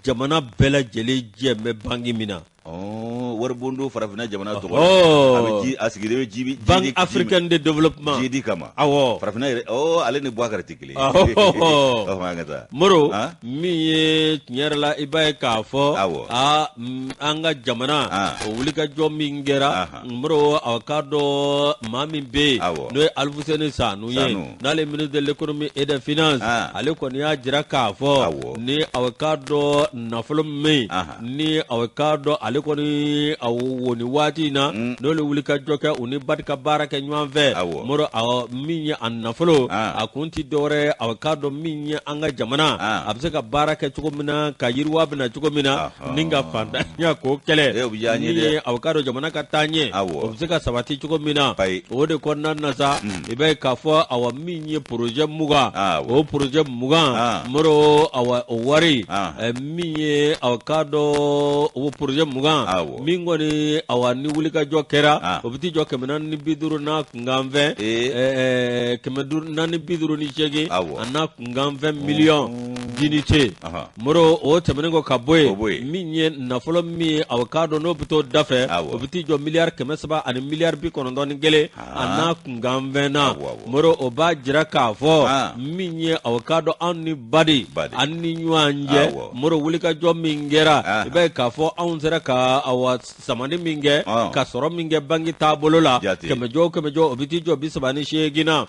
[SPEAKER 2] jamana bɛɛ lajɛlen jɛ bɛ banki min na.
[SPEAKER 1] Wari bon don farafinna jamana tɔgɔ a bɛ ji, a sigilen bɛ ji.
[SPEAKER 2] Banque africaine de développement.
[SPEAKER 1] Ji kama.
[SPEAKER 2] Awɔ.
[SPEAKER 1] Farafinna yɛrɛ, ale ni Boubacar tɛ kelen ye. An ka taa.
[SPEAKER 2] Moro, min ye tiɲɛ yɛrɛ la, i b'a ye k'a fɔ aa, an ka jamana, o wulikajɔ min kɛra, Moro, a k'a dɔn maa min bɛ yen, n'o ye Alifuseni Sanu ye, n'ale ministre de l'économie et des finances, ale kɔni y'a jira k'a fɔ ni a k'a dɔn nafolo min ni a k'a dɔn ale kɔni a wo ni waati in na, n'olu wulikajɔ kɛ, u ni BAD ka baara kɛ ɲɔgɔn fɛ. Moro, min ye a nafolo, a kun tɛ dɔwɛrɛ, a k'a dɔn min ye an ka jamana, a bɛ se ka baara kɛ cogo min na, ka yiriwa bɛ na cogo min na, ni ka fantanya k'o kɛlɛ, min ye a k'a dɔn jamana ka taa ɲɛ, o bɛ se ka sabati cogo min na. O de kɔnɔna na sa, i b'a ye k'a fɔ, awa, min ye projet 20, o projet 20, Moro, awa, o wari min ye a k'a dɔn o projet 20 min kɔni, awa, ni wulikajɔ kɛra, o bɛ t'i jɔ 450 n'a kunkanfɛn, 458 a n'a kunkanfɛn miliyɔn d'unités. Moro, o tɛmɛnen kɔ ka bɔ yen, min ye nafolo min ye, a k'a dɔn n'o bɛ t'o dafɛ, o bɛ t'i jɔ miliyari 300 ani miliyari 91 a n'a kunkanfɛn na. Moro, o b'a jira k'a fɔ min ye a k'a dɔn anw ni BAD an ni ɲɔgɔn cɛ, Moro, wulikajɔ min kɛra, i b'a ye k'a fɔ anw sera ka, awa, samani min kɛ, ka sɔrɔ min kɛ banki taabolo la, kɛmɛjɔ o kɛmɛjɔ, o bɛ t'i jɔ 38 na.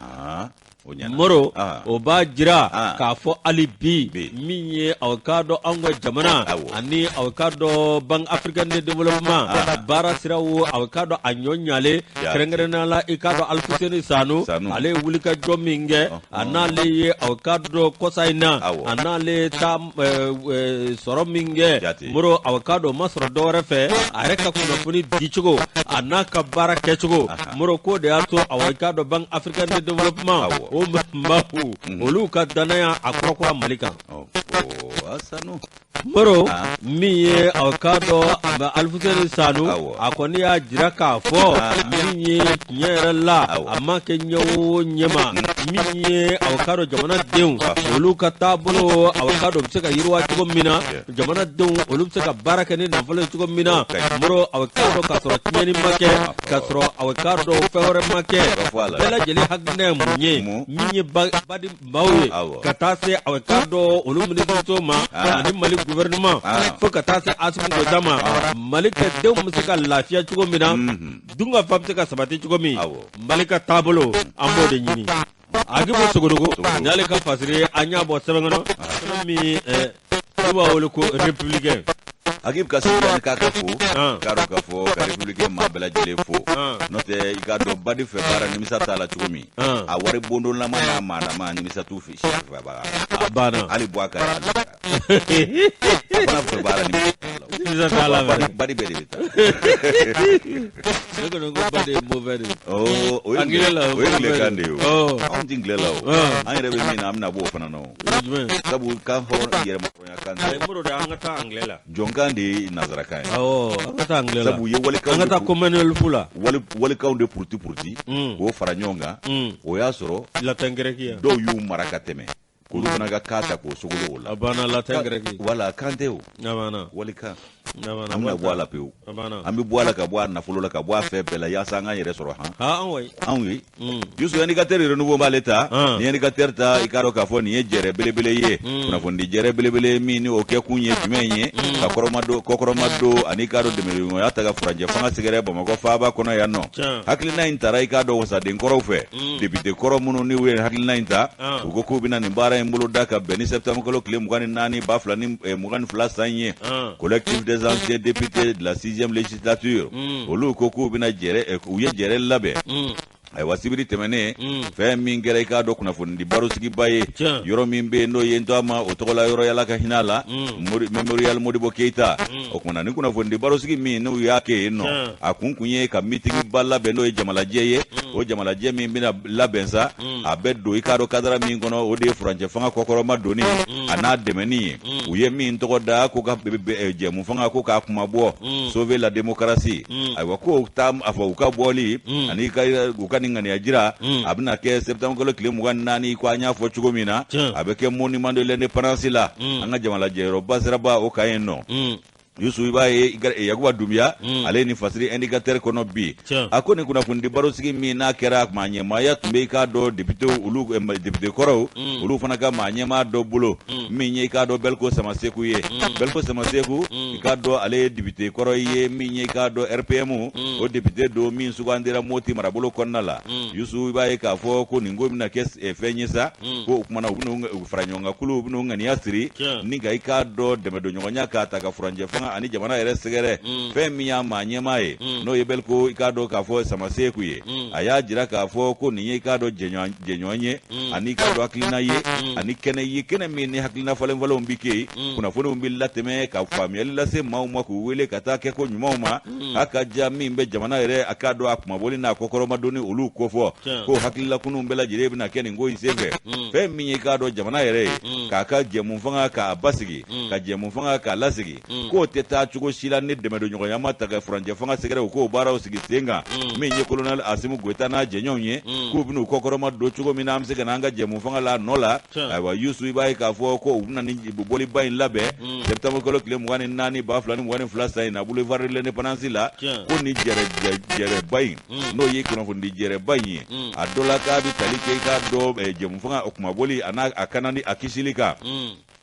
[SPEAKER 2] Moro, o b'a jira k'a fɔ hali bi, min ye aw k'a dɔn anw ka jamana ani aw k'a dɔn Banque africaine de développement baara siraw, aw k'a dɔn a ɲɔ ɲalen, kɛrɛnkɛrɛnnenya la, i k'a dɔn Alifuseni Sanu, ale ye wulikajɔ min kɛ, a n'ale ye aw k'a dɔn kɔsa in na, a n'ale ta sɔrɔ min kɛ, Moro, aw k'a dɔn o ma sɔrɔ dɔwɛrɛ fɛ, a yɛrɛ ka kunnafoni dicogo a n'a ka baara kɛcogo. Moro, k'o de y'a to, aw k'a dɔn Banque africaine de développement, o maaw, olu ka danaya a kɔrɔkura Mali kan. Moro, min ye aw k'a dɔn a bɛ Alifuseni Sanu, a kɔni y'a jira k'a fɔ min ye tiɲɛ yɛrɛ la, a ma kɛ ɲɛ o ɲɛma, min ye aw k'a dɔn jamanadenw olu ka taabolo, aw k'a dɔn u bɛ se ka yiriwa cogo min na, jamanadenw olu bɛ se ka baara kɛ ni nafolo ye cogo min na. Moro, aw k'a dɔn k'a sɔrɔ tiɲɛni ma kɛ, k'a sɔrɔ aw k'a dɔn fɛn wɛrɛ ma kɛ, bɛɛ lajɛlen hakilina ye mun ye? Min ye BAD maaw ye, ka taa se aw k'a dɔn olu minisiriso ma ani Mali gouvernement, fo ka taa se Asimi Goyita ma, Mali ka denw bɛ se ka lafiya cogo min na, dunkafa bɛ se ka sabati cogo min, Mali ka taabolo, an b'o de ɲini. Agibu Sogodogo n'ale ka fasiri, an y'a bɔ sɛbɛn kɔnɔ, sɛbɛn min n'u b'a wele ko Républicain.
[SPEAKER 1] Agib ka sigi k'a ka fo, k'a dɔn k'a fɔ ka Républicain maa bɛɛ lajɛlen fo. N'o tɛ, i k'a dɔn BAD fɛ baara nimisa t'a la cogo min, a wari bondolama n'a maadama, nimisa t'u fɛ si fɛ baara.
[SPEAKER 2] A banna.
[SPEAKER 1] Hali bɔ a ka a fana fɛ baara nimisa t'a la.
[SPEAKER 2] Sisan t'a la
[SPEAKER 1] mɛnɛ. Badi bɛɛ de bɛ taa.
[SPEAKER 2] Ne kɔni ko badi ye mauvais de ye.
[SPEAKER 1] Ɔ o ye
[SPEAKER 2] Anglais la
[SPEAKER 1] o ye anglais de ye o.
[SPEAKER 2] Ɔ.
[SPEAKER 1] Anw tɛ anglais la o. An yɛrɛ bɛ min na an bɛna bɔ o fana na o.
[SPEAKER 2] Jumɛn?
[SPEAKER 1] Sabu kan hɔrɔn yɛrɛmahɔrɔnya kan tɛ.
[SPEAKER 2] Ayi Modibo de an ka taa anglais la.
[SPEAKER 1] Jɔnkan de ye nanzarakan ye.
[SPEAKER 2] Awɔ an ka taa anglais la.
[SPEAKER 1] Sabu u ye walikanw
[SPEAKER 2] An ka
[SPEAKER 1] de
[SPEAKER 2] taa Commonwealth la.
[SPEAKER 1] Wali walikanw de puruti puruti. K'o fara ɲɔgɔn kan. O y'a sɔrɔ.
[SPEAKER 2] Latin grec ya.
[SPEAKER 1] Dɔw y'u mara ka tɛmɛ. K'olu fana ka kan ta k'o sogolo o la.
[SPEAKER 2] A banna latin grec.
[SPEAKER 1] Wala kan tɛ o.
[SPEAKER 2] A banna.
[SPEAKER 1] Walikan.
[SPEAKER 2] A banna.
[SPEAKER 1] An bɛna bɔ a la pewu.
[SPEAKER 2] A banna.
[SPEAKER 1] An bɛ bɔ a la ka bɔ a nafolo la ka bɔ a fɛn bɛɛ la yaasa an k'an yɛrɛ sɔrɔ han.
[SPEAKER 2] Ha an wayi.
[SPEAKER 1] Anw ye. Yusu indicateur renouveau b'ale ta. Ni indicateur ta i k'a dɔn k'a fɔ nin ye jɛrɛ belebele ye. Kunnafonidi jɛrɛ belebele min ni o kɛkun ye jumɛn ye. Ka kɔrɔmadon kɔkɔrɔmadon ani i k'a dɔn dɛmɛɲɔgɔnya ta ka furancɛ fanga sɛgɛrɛ Bamakɔ faaba kɔnɔ yan nɔ. Hakilina in tara i k'a dɔn wasaden kɔrɔw fɛ. Député kɔrɔ minnu n'u ye hakilina in ta. U ko k'u bɛna nin baara in boloda ka bɛn ni septembre kalo tile 24 2022 san ye. Collectif des anciens députés de la sixième législature. Olu ko k'u bɛna jɛrɛ u ye jɛrɛ labɛn. Ayiwa sibiri tɛmɛnen fɛn min kɛra i k'a dɔn kunnafonidi barosigiba ye yɔrɔ min bɛ yen n'o ye n to a ma o tɔgɔla yɔrɔ y'Ala ka hinɛ a la Mémorial Modibo Keyita o kumana ni kunnafonidi barosigi min n'u y'a kɛ yen nɔ a kun kun ye ka mitingiba labɛn n'o ye jamalajɛ ye o jamalajɛ min bɛna labɛn sa a bɛ don i k'a dɔn kadara min kɔnɔ o de ye furancɛ fanga kɔkɔrɔma donni a n'a dɛmɛni ye u ye min tɔgɔ da ko ka jɛmu fanga ko k'a kunmabɔ sauver la démocratie ayiwa ko taa a fɔ u ka bɔli ani u ka nin ŋaniya jira a bɛna kɛ septembre kalo tile 24 ko an y'a fɔ cogo min na a bɛ kɛ monument de l'indépendance la an ka jamalajɛyɔrɔba siraba o kan yen nɔ. Yusu i b'a ye Yakuba Dunbiya ale ni fasiri indicateur kɔnɔ bi a ko nin kunnafonidi barosigi min n'a kɛra maa ɲɛmaaya tun bɛ i k'a dɔn député olu député kɔrɔw olu fana ka maa ɲɛmaa dɔ bolo min ye i k'a dɔn Bɛliko Samaseku ye Bɛliko Samaseku i k'a dɔn ale ye député kɔrɔ ye min ye i k'a dɔn RPM o député don min sugandira Moti marabolo kɔnɔna la Yusu i b'a ye k'a fɔ ko nin ko bɛna kɛ fɛn ye sa ko o kumana u bɛna fara ɲɔgɔn kan kulu u bɛna ŋaniya siri ni ka i k'a dɔn dɛmɛdonɲɔgɔnya k'a ta ka furancɛ fanga ani jamana yɛrɛ sɛgɛrɛ fɛn min y'a maa ɲɛmaa ye n'o ye Bɛliko i k'a dɔn k'a fɔ Samaseku ye a y'a jira k'a fɔ ko nin ye i k'a dɔn jɛɲɔgɔn ye ani i k'a dɔn hakilina ye ani kɛnɛ ye kɛnɛ min ni hakilina falenfalenw bɛ kɛ yen kunnafoniw bɛ latɛmɛ ka faamuyali lase maaw ma k'u wele ka taa kɛ ko ɲumanw ma a ka ja min bɛ jamana yɛrɛ a k'a dɔn a kunmabɔli n'a kɔkɔrɔmadonni olu kofɔ ko hakililakununw bɛɛ lajɛlen bɛna kɛ nin ko in senfɛ fɛn min ye i k'a dɔn jamana yɛrɛ ye k'a ka jɛmu fanga k'a basigi ka jɛmu fanga k'a lasigi k'o tɛ taa cogo si la ni dɛmɛdonɲɔgɔnya ma ta ka furancɛ fanga sɛgɛrɛ u k'o baaraw sigi sen kan min ye kolonɛli Asimu Goyita n'a jɛɲɔgɔnw ye k'u bɛn'u kɔkɔrɔma don cogo min na an bɛ se ka na an ka jɛmu fanga la nɔ la ayiwa Yusu i b'a ye k'a fɔ ko u bɛna nin bɔliba in labɛn septembre kalo tile 24 2022 san in na boulevard de l'indépendance la ko nin jɛrɛba in n'o ye kunnafonidi jɛrɛba in ye a dɔ la k'a bɛ tali kɛ i k'a dɔn jɛmu fanga o kunmabɔli a n'a a kanani a kisili kan.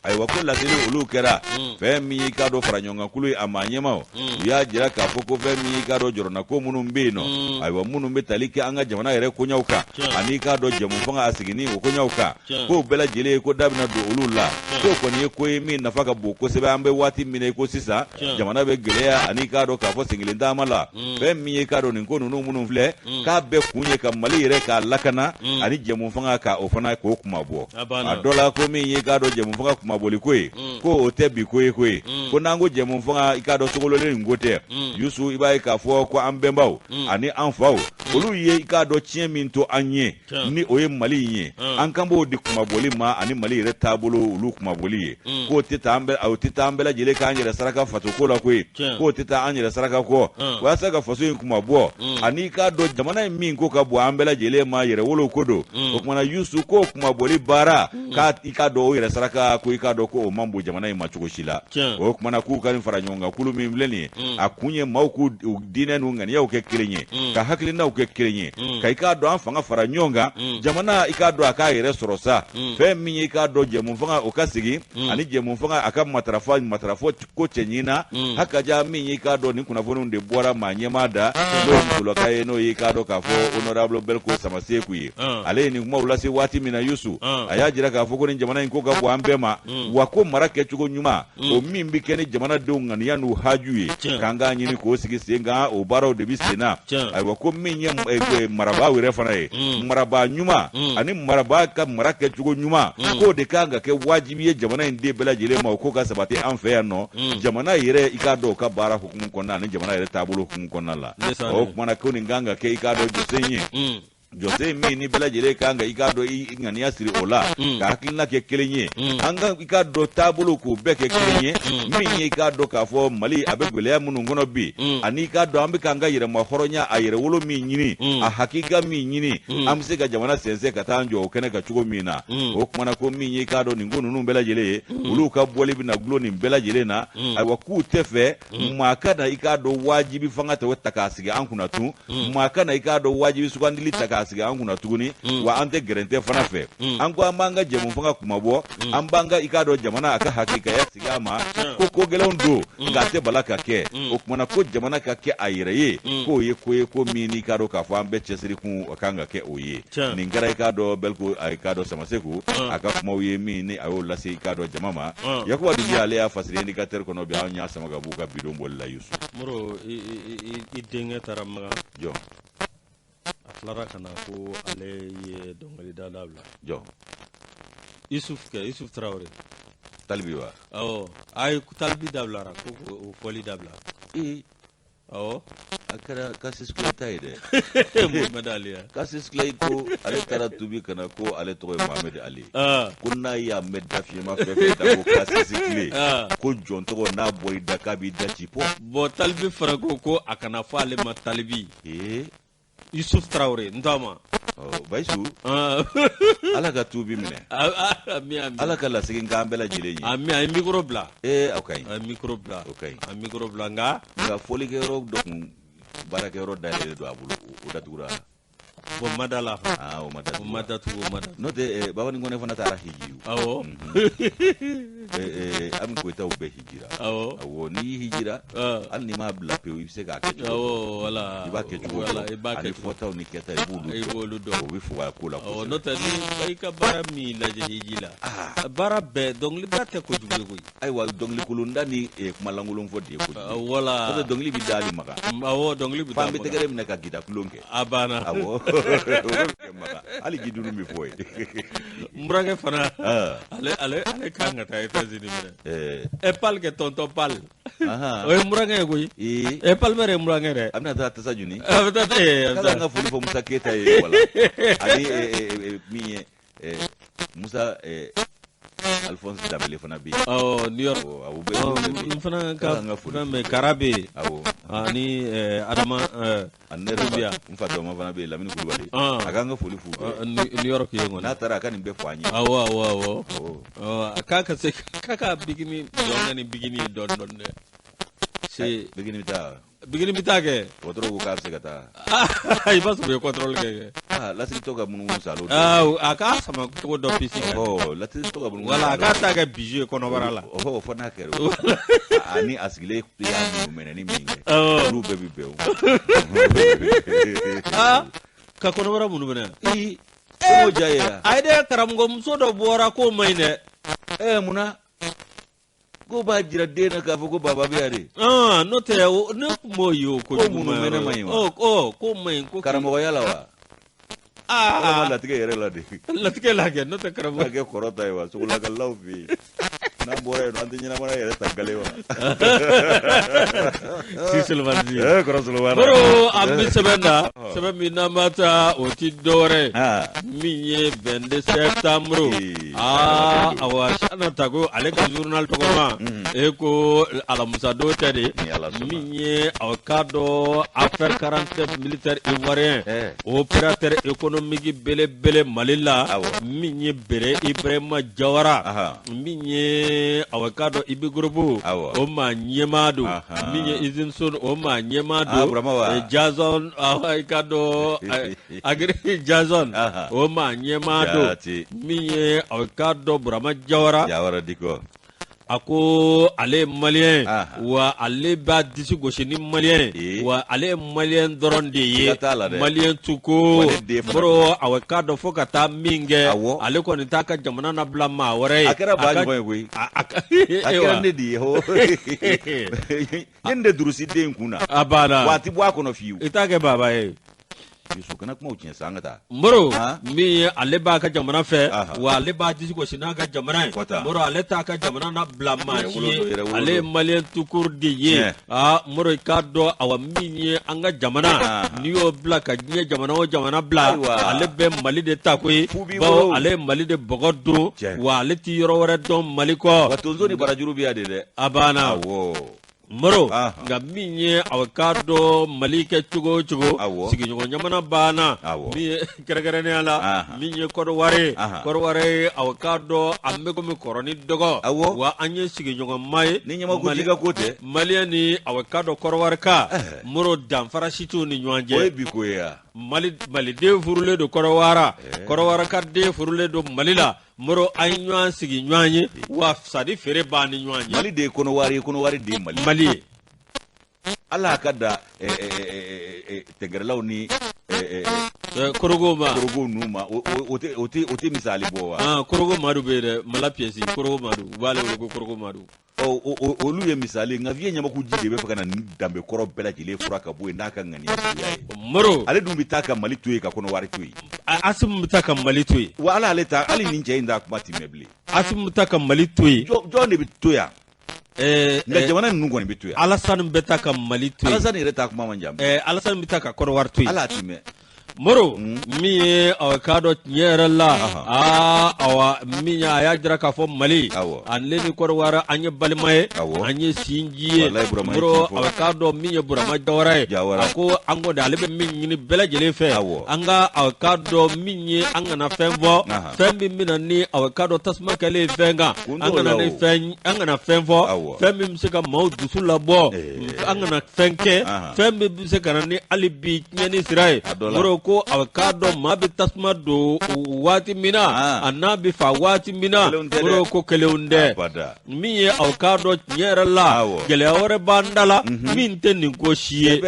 [SPEAKER 1] Ayiwa ko laseli olu kɛra fɛn min y'i k'a dɔn fara ɲɔgɔnkankulu ye a maa ɲɛmaaw u y'a jira k'a fɔ ko fɛn min y'i k'a dɔn jɔrɔnako minnu bɛ yen nɔ ayiwa minnu bɛ tali kɛ an ka jamana yɛrɛ koɲɛw kan ani i k'a dɔn jɛmu fanga a sigini o koɲɛw kan k'o bɛɛ lajɛlen ye ko da bɛna don olu la k'o kɔni ye ko ye min nafa ka bon kosɛbɛ an bɛ waati min na i ko sisan jamana bɛ gɛlɛya ani i k'a dɔn k'a fɔ senkelen taama la fɛn min ye i k'a dɔn nin ko ninnu minnu filɛ k'a bɛɛ kun ye ka Mali yɛrɛ k'a lakana ani jɛmu fanga ka o fana k'o kunmabɔ a dɔ la ko min ye i k'a dɔn jɛmu fanga kunmabɔli ko ye ko o tɛ bi ko ye ko ye ko n'an ko jɛmu fanga i k'a dɔn sogololen nin ko tɛ Yusu i b'a ye k'a fɔ ko an bɛnbaw ani an faw olu ye i k'a dɔn tiɲɛ min to an ye ni o ye Mali in ye an kan b'o de kunmabɔli ma ani Mali yɛrɛ taabolo olu kunmabɔli ye k'o tɛ taa an bɛɛ o tɛ taa an bɛɛ lajɛlen k'an yɛrɛ saraka faso ko la koyi k'o tɛ taa an yɛrɛ saraka kɔ walasa ka faso in kunmabɔ ani i k'a dɔn jamana in min ko ka bon an bɛɛ lajɛlen ma yɛrɛwolo ko don o kumana Yusu k'o kunmabɔli baara k'a i k'a dɔn o yɛrɛ saraka ko i k'a dɔn ko o man bon jamana in ma cogo si la o kumana k'u ka nin fara ɲɔgɔn kan kulu min filɛ nin ye a kun ye maaw k'u diinɛ n'u ŋaniyaw kɛ kelen ye ka hakilinaw kɛ kelen ye ka i k'a dɔn an fanga fara ɲɔgɔn kan jamana i k'a dɔn a k'a yɛrɛ sɔrɔ sa fɛn min ye i k'a dɔn jɛmu fanga o ka sigi ani jɛmu fanga a ka matarafa matarafo ko cɛɲin na hakaja min y'i k'a dɔn nin kunnafoniw de bɔra maa ɲɛmaa da n'o ye musolaka ye n'o y'i k'a dɔn k'a fɔ honorable Bɛliko Samaseku ye ale ye nin kumaw lase waati min na Yusu a y'a jira k'a fɔ ko nin jamana in ko ka bon an bɛɛ ma. Wa ko mara kɛcogo ɲuman, o min bɛ kɛ ni jamanadenw ŋaniya n'u haju ye, k'an k'a ɲini k'o sigi sen kan, o baaraw de bɛ sen na. Ayiwa, ko min ye marabaaw yɛrɛ fana ye, marabaa ɲuman ani marabaa ka mara kɛcogo ɲuman, k'o de kan ka kɛ wajibi ye jamana in den bɛɛ lajɛlen ma, o ko ka sabati an fɛ yan nɔ, jamana yɛrɛ, i k'a dɔn, o ka baara hukumu kɔnɔna ani jamana yɛrɛ taabolo hukumu kɔnɔna la. O kumana ko nin kan ka kɛ, i k'a dɔn, jɔsen ye, jɔsen min ni bɛɛ lajɛlen kan ka, i k'a dɔn, i ŋaniya siri o la, ka hakilina kɛ kelen ye, an ka, i k'a dɔn, taabolo k'o bɛɛ kɛ kelen ye, min ye, i k'a dɔn k'a fɔ Mali a bɛ gɛlɛya minnu kɔnɔ bi, ani i k'a dɔn an bɛ k'an ka yɛrɛma hɔrɔnya, a yɛrɛwolo min ɲini, a hakika min ɲini, an bɛ se ka jamana sɛnsɛn ka taa an jɔ o kɛnɛ kan cogo min na. O kumana ko min ye, i k'a dɔn, nin ko ninnu bɛɛ lajɛlen ye, olu ka bɔli bɛna gulon nin bɛɛ lajɛlen na. Ayiwa, k'u tɛ fɛ maa ka na, i k'a dɔn, wajibi fanga ta k'a sigi an kunna tun, maa ka na, i k'a dɔn, wajibi sugandili ta k'a sigi an kunna tuguni. Wa an tɛ gɛrɛntɛ fana fɛ. An ko an b'an ka jɛmu fanga kumabɔ, an b'an ka, i k'a dɔn, jamana a ka hakikaya sigi a ma. Ko gɛlɛnw don, nka a tɛ bala ka kɛ. O kumana ko jamana ka kɛ a yɛrɛ ye, k'o ye ko ye, ko min n'i k'a dɔn k'a fɔ an bɛɛ cɛsiri kun, o kan ka kɛ o ye. Nin kɛra, i k'a dɔn, Bɛliko, i k'a dɔn, Samaseku a ka kumaw ye min ni a y'o lase, i k'a dɔn, jama ma. Yakuba Dunbiya, ale y'a fasiri Indicateur kɔnɔ bi. An y'a sama ka b'u ka bidon bɔli la, Yusu.
[SPEAKER 2] Moro, i denkɛ taara Makan.
[SPEAKER 1] Jɔn?
[SPEAKER 2] A tilara ka na ko ale ye dɔnkilida dabila.
[SPEAKER 1] Jɔn?
[SPEAKER 2] Isuf kɛ, Isuf Tarawele.
[SPEAKER 1] Talibi wa?
[SPEAKER 2] Awɔ, a ye talibi dabilara, ko o fɔli dabila.
[SPEAKER 1] Ee!
[SPEAKER 2] Awɔ.
[SPEAKER 1] A kɛra Cassius Clay ta ye dɛ.
[SPEAKER 2] Mohamed Ali ya.
[SPEAKER 1] Cassius Clay ko ale taara tubi ka na, ko ale tɔgɔ ye Mohamed Ali. Ko n'a y'a mɛn dafiyɛma fɛn fɛn da ko Cassius Clay, ko jɔn tɔgɔ n'a bɔr'i da k'a b'i da ci pɔ.
[SPEAKER 2] Bon, talibi fana ko a kana fɔ ale ma talibi.
[SPEAKER 1] Ee!
[SPEAKER 2] Yusuf Tarawele n t'a ma.
[SPEAKER 1] Bayisu, Ala ka tubi minɛ.
[SPEAKER 2] Ami, ami.
[SPEAKER 1] Ala ka lasegin k'an bɛɛ lajɛlen ye.
[SPEAKER 2] Ami, a ye micro bila.
[SPEAKER 1] Ee, o ka ɲi.
[SPEAKER 2] A ye micro bila.
[SPEAKER 1] O ka ɲi.
[SPEAKER 2] A ye micro bila, nka.
[SPEAKER 1] Nka fɔlikɛyɔrɔ dɔ kun, baarakɛyɔrɔ dayɛlɛlen don a bolo, o datugura.
[SPEAKER 2] Bon, ma da la.
[SPEAKER 1] Aa, o ma datugu.
[SPEAKER 2] O ma datugu, o ma datugu.
[SPEAKER 1] N'o tɛ, Babani Kɔnɛ fana taara hiji. Ami Koyitaw bɛɛ hijira. Awɔ, n'i hijira, hali n'i m'a bila pewu, i bɛ se k'a kɛ cogo.
[SPEAKER 2] Awɔ, wala.
[SPEAKER 1] I b'a kɛ cogo.
[SPEAKER 2] Wala, i b'a kɛ.
[SPEAKER 1] Ani fɔtaw ni kɛta, i b'olu.
[SPEAKER 2] I b'olu dɔn.
[SPEAKER 1] O bɛ fugaya ko la
[SPEAKER 2] kosɛbɛ. Awɔ, n'o tɛ, ni i ka baara min lajɛ hiji la. Baara bɛɛ, dɔnkilida tɛ kojugu ye koyi.
[SPEAKER 1] Ayiwa, dɔnkili kolonda ni kumalankolon fɔ de ye kojugu.
[SPEAKER 2] Wala.
[SPEAKER 1] N'o tɛ, dɔnkili bɛ da hali Makan.
[SPEAKER 2] Awɔ, dɔnkili bɛ da.
[SPEAKER 1] F'an bɛ tɛgɛrɛ minɛ ka gita tulon kɛ.
[SPEAKER 2] A banna.
[SPEAKER 1] Awɔ, o bɛ kɛ Makan, hali jidunu bɛ fɔ yen.
[SPEAKER 2] N burankɛ fana, ale kan ka taa États-Unis minɛ. Ɛ, Pal kɛ, tonton Pal. O ye n burankɛ ye koyi. Ɛ, Palmer ye n burankɛ dɛ.
[SPEAKER 1] A bɛna taa tasa juni.
[SPEAKER 2] A bɛ taa.
[SPEAKER 1] K'ale an ka foli fɔ Musa Keyita ye, wala. Ani min ye Musa Alphonse Danbele fana bɛ yen.
[SPEAKER 2] Awɔ, New York.
[SPEAKER 1] Awɔ, bɛɛ.
[SPEAKER 2] N fana ka fɛn bɛ Kara bɛ yen.
[SPEAKER 1] Awɔ.
[SPEAKER 2] Ani Adama.
[SPEAKER 1] Ani ne yɛrɛ n fa tɔma fana bɛ yen, Lamini Kulubali. A k'an ka foli f'u
[SPEAKER 2] bɛɛ. New York yen kɔni.
[SPEAKER 1] N'a taara, a ka nin bɛɛ fɔ an ye.
[SPEAKER 2] Awɔ. A k'a ka se k'a ka bikini dɔn ni bikini ye dɔɔni dɔɔni dɛ.
[SPEAKER 1] Se bikini bɛ taa.
[SPEAKER 2] Bikini bɛ taa kɛ.
[SPEAKER 1] Dɔgɔtɔrɔ ko k'a bɛ se ka taa.
[SPEAKER 2] I b'a sɔrɔ u ye contrôle kɛ.
[SPEAKER 1] Aa, lasigi tɔ ka munumunu salo.
[SPEAKER 2] A k'a sama cogo dɔ pisi kan.
[SPEAKER 1] Ɔ, lasigi tɔ ka munumunu.
[SPEAKER 2] Wala, a k'a ta kɛ bijou ye kɔnɔbara la.
[SPEAKER 1] Ɔhɔ, fɔ n'a kɛra o. Ani a sigilen y'a munu mɛnɛni min kɛ. Olu bɛɛ bɛ bɛn o.
[SPEAKER 2] Aa, ka kɔnɔbara munu mɛnɛ.
[SPEAKER 1] Ee, o diya ye wa.
[SPEAKER 2] Ayi dɛ, karamɔgɔmuso dɔ bɔra k'o man ɲi dɛ.
[SPEAKER 1] Ɛɛ, munna? Ko b'a jira den na k'a fɔ ko baba bɛ yan de.
[SPEAKER 2] N'o tɛ, ne tun b'o ye o
[SPEAKER 1] ko. Ko munu mɛnɛ man ɲi wa?
[SPEAKER 2] Ɔ, k'o man ɲi ko.
[SPEAKER 1] Karamɔgɔya la wa?
[SPEAKER 2] Aa,
[SPEAKER 1] walima latigɛ yɛrɛ la de.
[SPEAKER 2] Latigɛ la kɛ, n'o tɛ karamɔgɔ.
[SPEAKER 1] K'a kɛ kɔrɔ ta ye wa, sogolakalilaw fɛ yen. N'an bɔra yen nɔ, an tɛ ɲɛnamaya yɛrɛ ta gale wa.
[SPEAKER 2] Si Solomani.
[SPEAKER 1] Ee, kɔrɔ Solomani.
[SPEAKER 2] Moro, an bɛ sɛbɛn na, sɛbɛn min n'an b'a ta, o ti dɔwɛrɛ ye min ye 22 septembre. Aa, awa, Sana Tago ale ka journal tɔgɔma e ko alamusadon tɛ de, min ye aw k'a dɔn affaire 47 militaire ivoirien, opérateur économique belebele Mali la, min ye Bere Ibrahima Jawara, min ye aw k'a dɔn Ibi Groupe o maa ɲɛmaa don, min ye Usine Sone o maa ɲɛmaa don, Jason, aw k'a dɔn Agri Jason o maa ɲɛmaa don, min ye aw k'a dɔn Burama Jawara.
[SPEAKER 1] Jawara Diko.
[SPEAKER 2] A ko ale ye maliyɛn ye, wa ale b'a disi gosi ni maliyɛn ye, wa ale ye maliyɛn dɔrɔn de ye, maliyɛn tout court. Moro, awa k'a dɔn fo ka taa min kɛ, ale kɔni t'a ka jamana nabila maa wɛrɛ ye.
[SPEAKER 1] A kɛra ba ɲɔgɔn ye koyi, a kɛra ne de ye ho, n ye nin de durusi den kun na.
[SPEAKER 2] A banna.
[SPEAKER 1] Wa a tɛ bɔ a kɔnɔ fiyewu.
[SPEAKER 2] I t'a kɛ baba ye.
[SPEAKER 1] Yusu, kana kumaw tiɲɛ sa, an ka taa.
[SPEAKER 2] Moro, min ye ale b'a ka jamana fɛ, wa ale b'a disi gosi n'a ka jamana ye. Moro, ale t'a ka jamana nabila maa si ye, ale ye maliyɛn tout court de ye. Aa Moro, i k'a dɔn, awa min ye an ka jamana, n'i y'o bila ka diɲɛ jamana o jamana bila, ale bɛ Mali de ta koyi, bawo ale ye Mali de bɔgɔ dun, wa ale tɛ yɔrɔ wɛrɛ dɔn Mali kɔ.
[SPEAKER 1] Wa tonso ni barajuru bɛ yan de dɛ.
[SPEAKER 2] A banna. Moro, nka min ye aw k'a dɔn Mali kɛ cogo o cogo, sigiɲɔgɔn jamana banna, min ye kɛrɛnkɛrɛnnenya la min ye Kɔdiwari, Kɔdiwari, aw k'a dɔn an bɛ komi kɔrɔ ni dɔgɔ, wa an ye sigiɲɔgɔnma ye.
[SPEAKER 1] Ni ɲamakuji ka ko tɛ.
[SPEAKER 2] Maliyɛn ni aw k'a dɔn Kɔdiwarika, Moro, danfara si t'u ni ɲɔgɔn cɛ.
[SPEAKER 1] O ye bi ko ye wa?
[SPEAKER 2] Maliden furulen don Kɔdiwara, Kɔdiwarika den furulen don Mali la. Moro, an ye ɲɔgɔn sigi ɲɔgɔn ye, wa sanni feere b'an ni ɲɔgɔn cɛ.
[SPEAKER 1] Mali de ye Kɔnɔwari ye, Kɔnɔwari de ye Mali.
[SPEAKER 2] Mali ye.
[SPEAKER 1] Ala ka da tɛgɛrɛlaw ni
[SPEAKER 2] korogo ma.
[SPEAKER 1] Korogo ninnu ma, o tɛ misali bɔ wa?
[SPEAKER 2] Korogo Madu bɛ yen dɛ, Mala piyɛsi, Korogo Madu, u b'ale wele ko Korogo Madu.
[SPEAKER 1] Olu ye misali, nka vieux Ɲamakuji de bɛ fɛ ka na nin danbe kɔrɔ bɛɛ lajɛlen fura ka bɔ yen n'a ka ŋaniya juguya ye.
[SPEAKER 2] Moro,
[SPEAKER 1] ale dun bɛ taa ka Mali to yen, ka Kɔnɔwari to yen.
[SPEAKER 2] Asimu bɛ taa ka Mali to yen.
[SPEAKER 1] Wa ala ale ta, hali nin cɛ in t'a kuma ti mɛn bilen.
[SPEAKER 2] Asimu bɛ taa ka Mali to yen.
[SPEAKER 1] Jɔn de bɛ to yan? Nka jamana ninnu kɔni bɛ to yan.
[SPEAKER 2] Alasani bɛ taa ka Mali to yen.
[SPEAKER 1] Alasani yɛrɛ ta kuma man jan.
[SPEAKER 2] Alasani bɛ taa ka Kɔnɔwari to yen.
[SPEAKER 1] Ala ti mɛn.
[SPEAKER 2] Moro, min ye aw k'a dɔn tiɲɛ yɛrɛ la, aa awa min ye a y'a jira k'a fɔ Mali ale ni Kɔdiwari, an ye balima ye, an ye sinji ye. Moro, aw k'a dɔn min ye Burama Jawara ye, a ko an kɔni ale bɛ min ɲini bɛɛ lajɛlen fɛ, an ka aw k'a dɔn min ye, an kana fɛn fɔ, fɛn min bɛna ni aw k'a dɔn tasuma kɛlen fɛn kan, an kana ni fɛn, an kana fɛn fɔ, fɛn min bɛ se ka maaw dusu labɔ, an kana fɛn kɛ, fɛn min bɛ se ka na ni hali bi tiɲɛni sira ye. Moro ko a k'a dɔn maa bɛ tasuma don waati min na, a n'a bɛ fa waati min na, Moro ko kelenw tɛ. Min ye aw k'a dɔn tiɲɛ yɛrɛ la, gɛlɛya wɛrɛ b'an da la min tɛ nin ko si ye,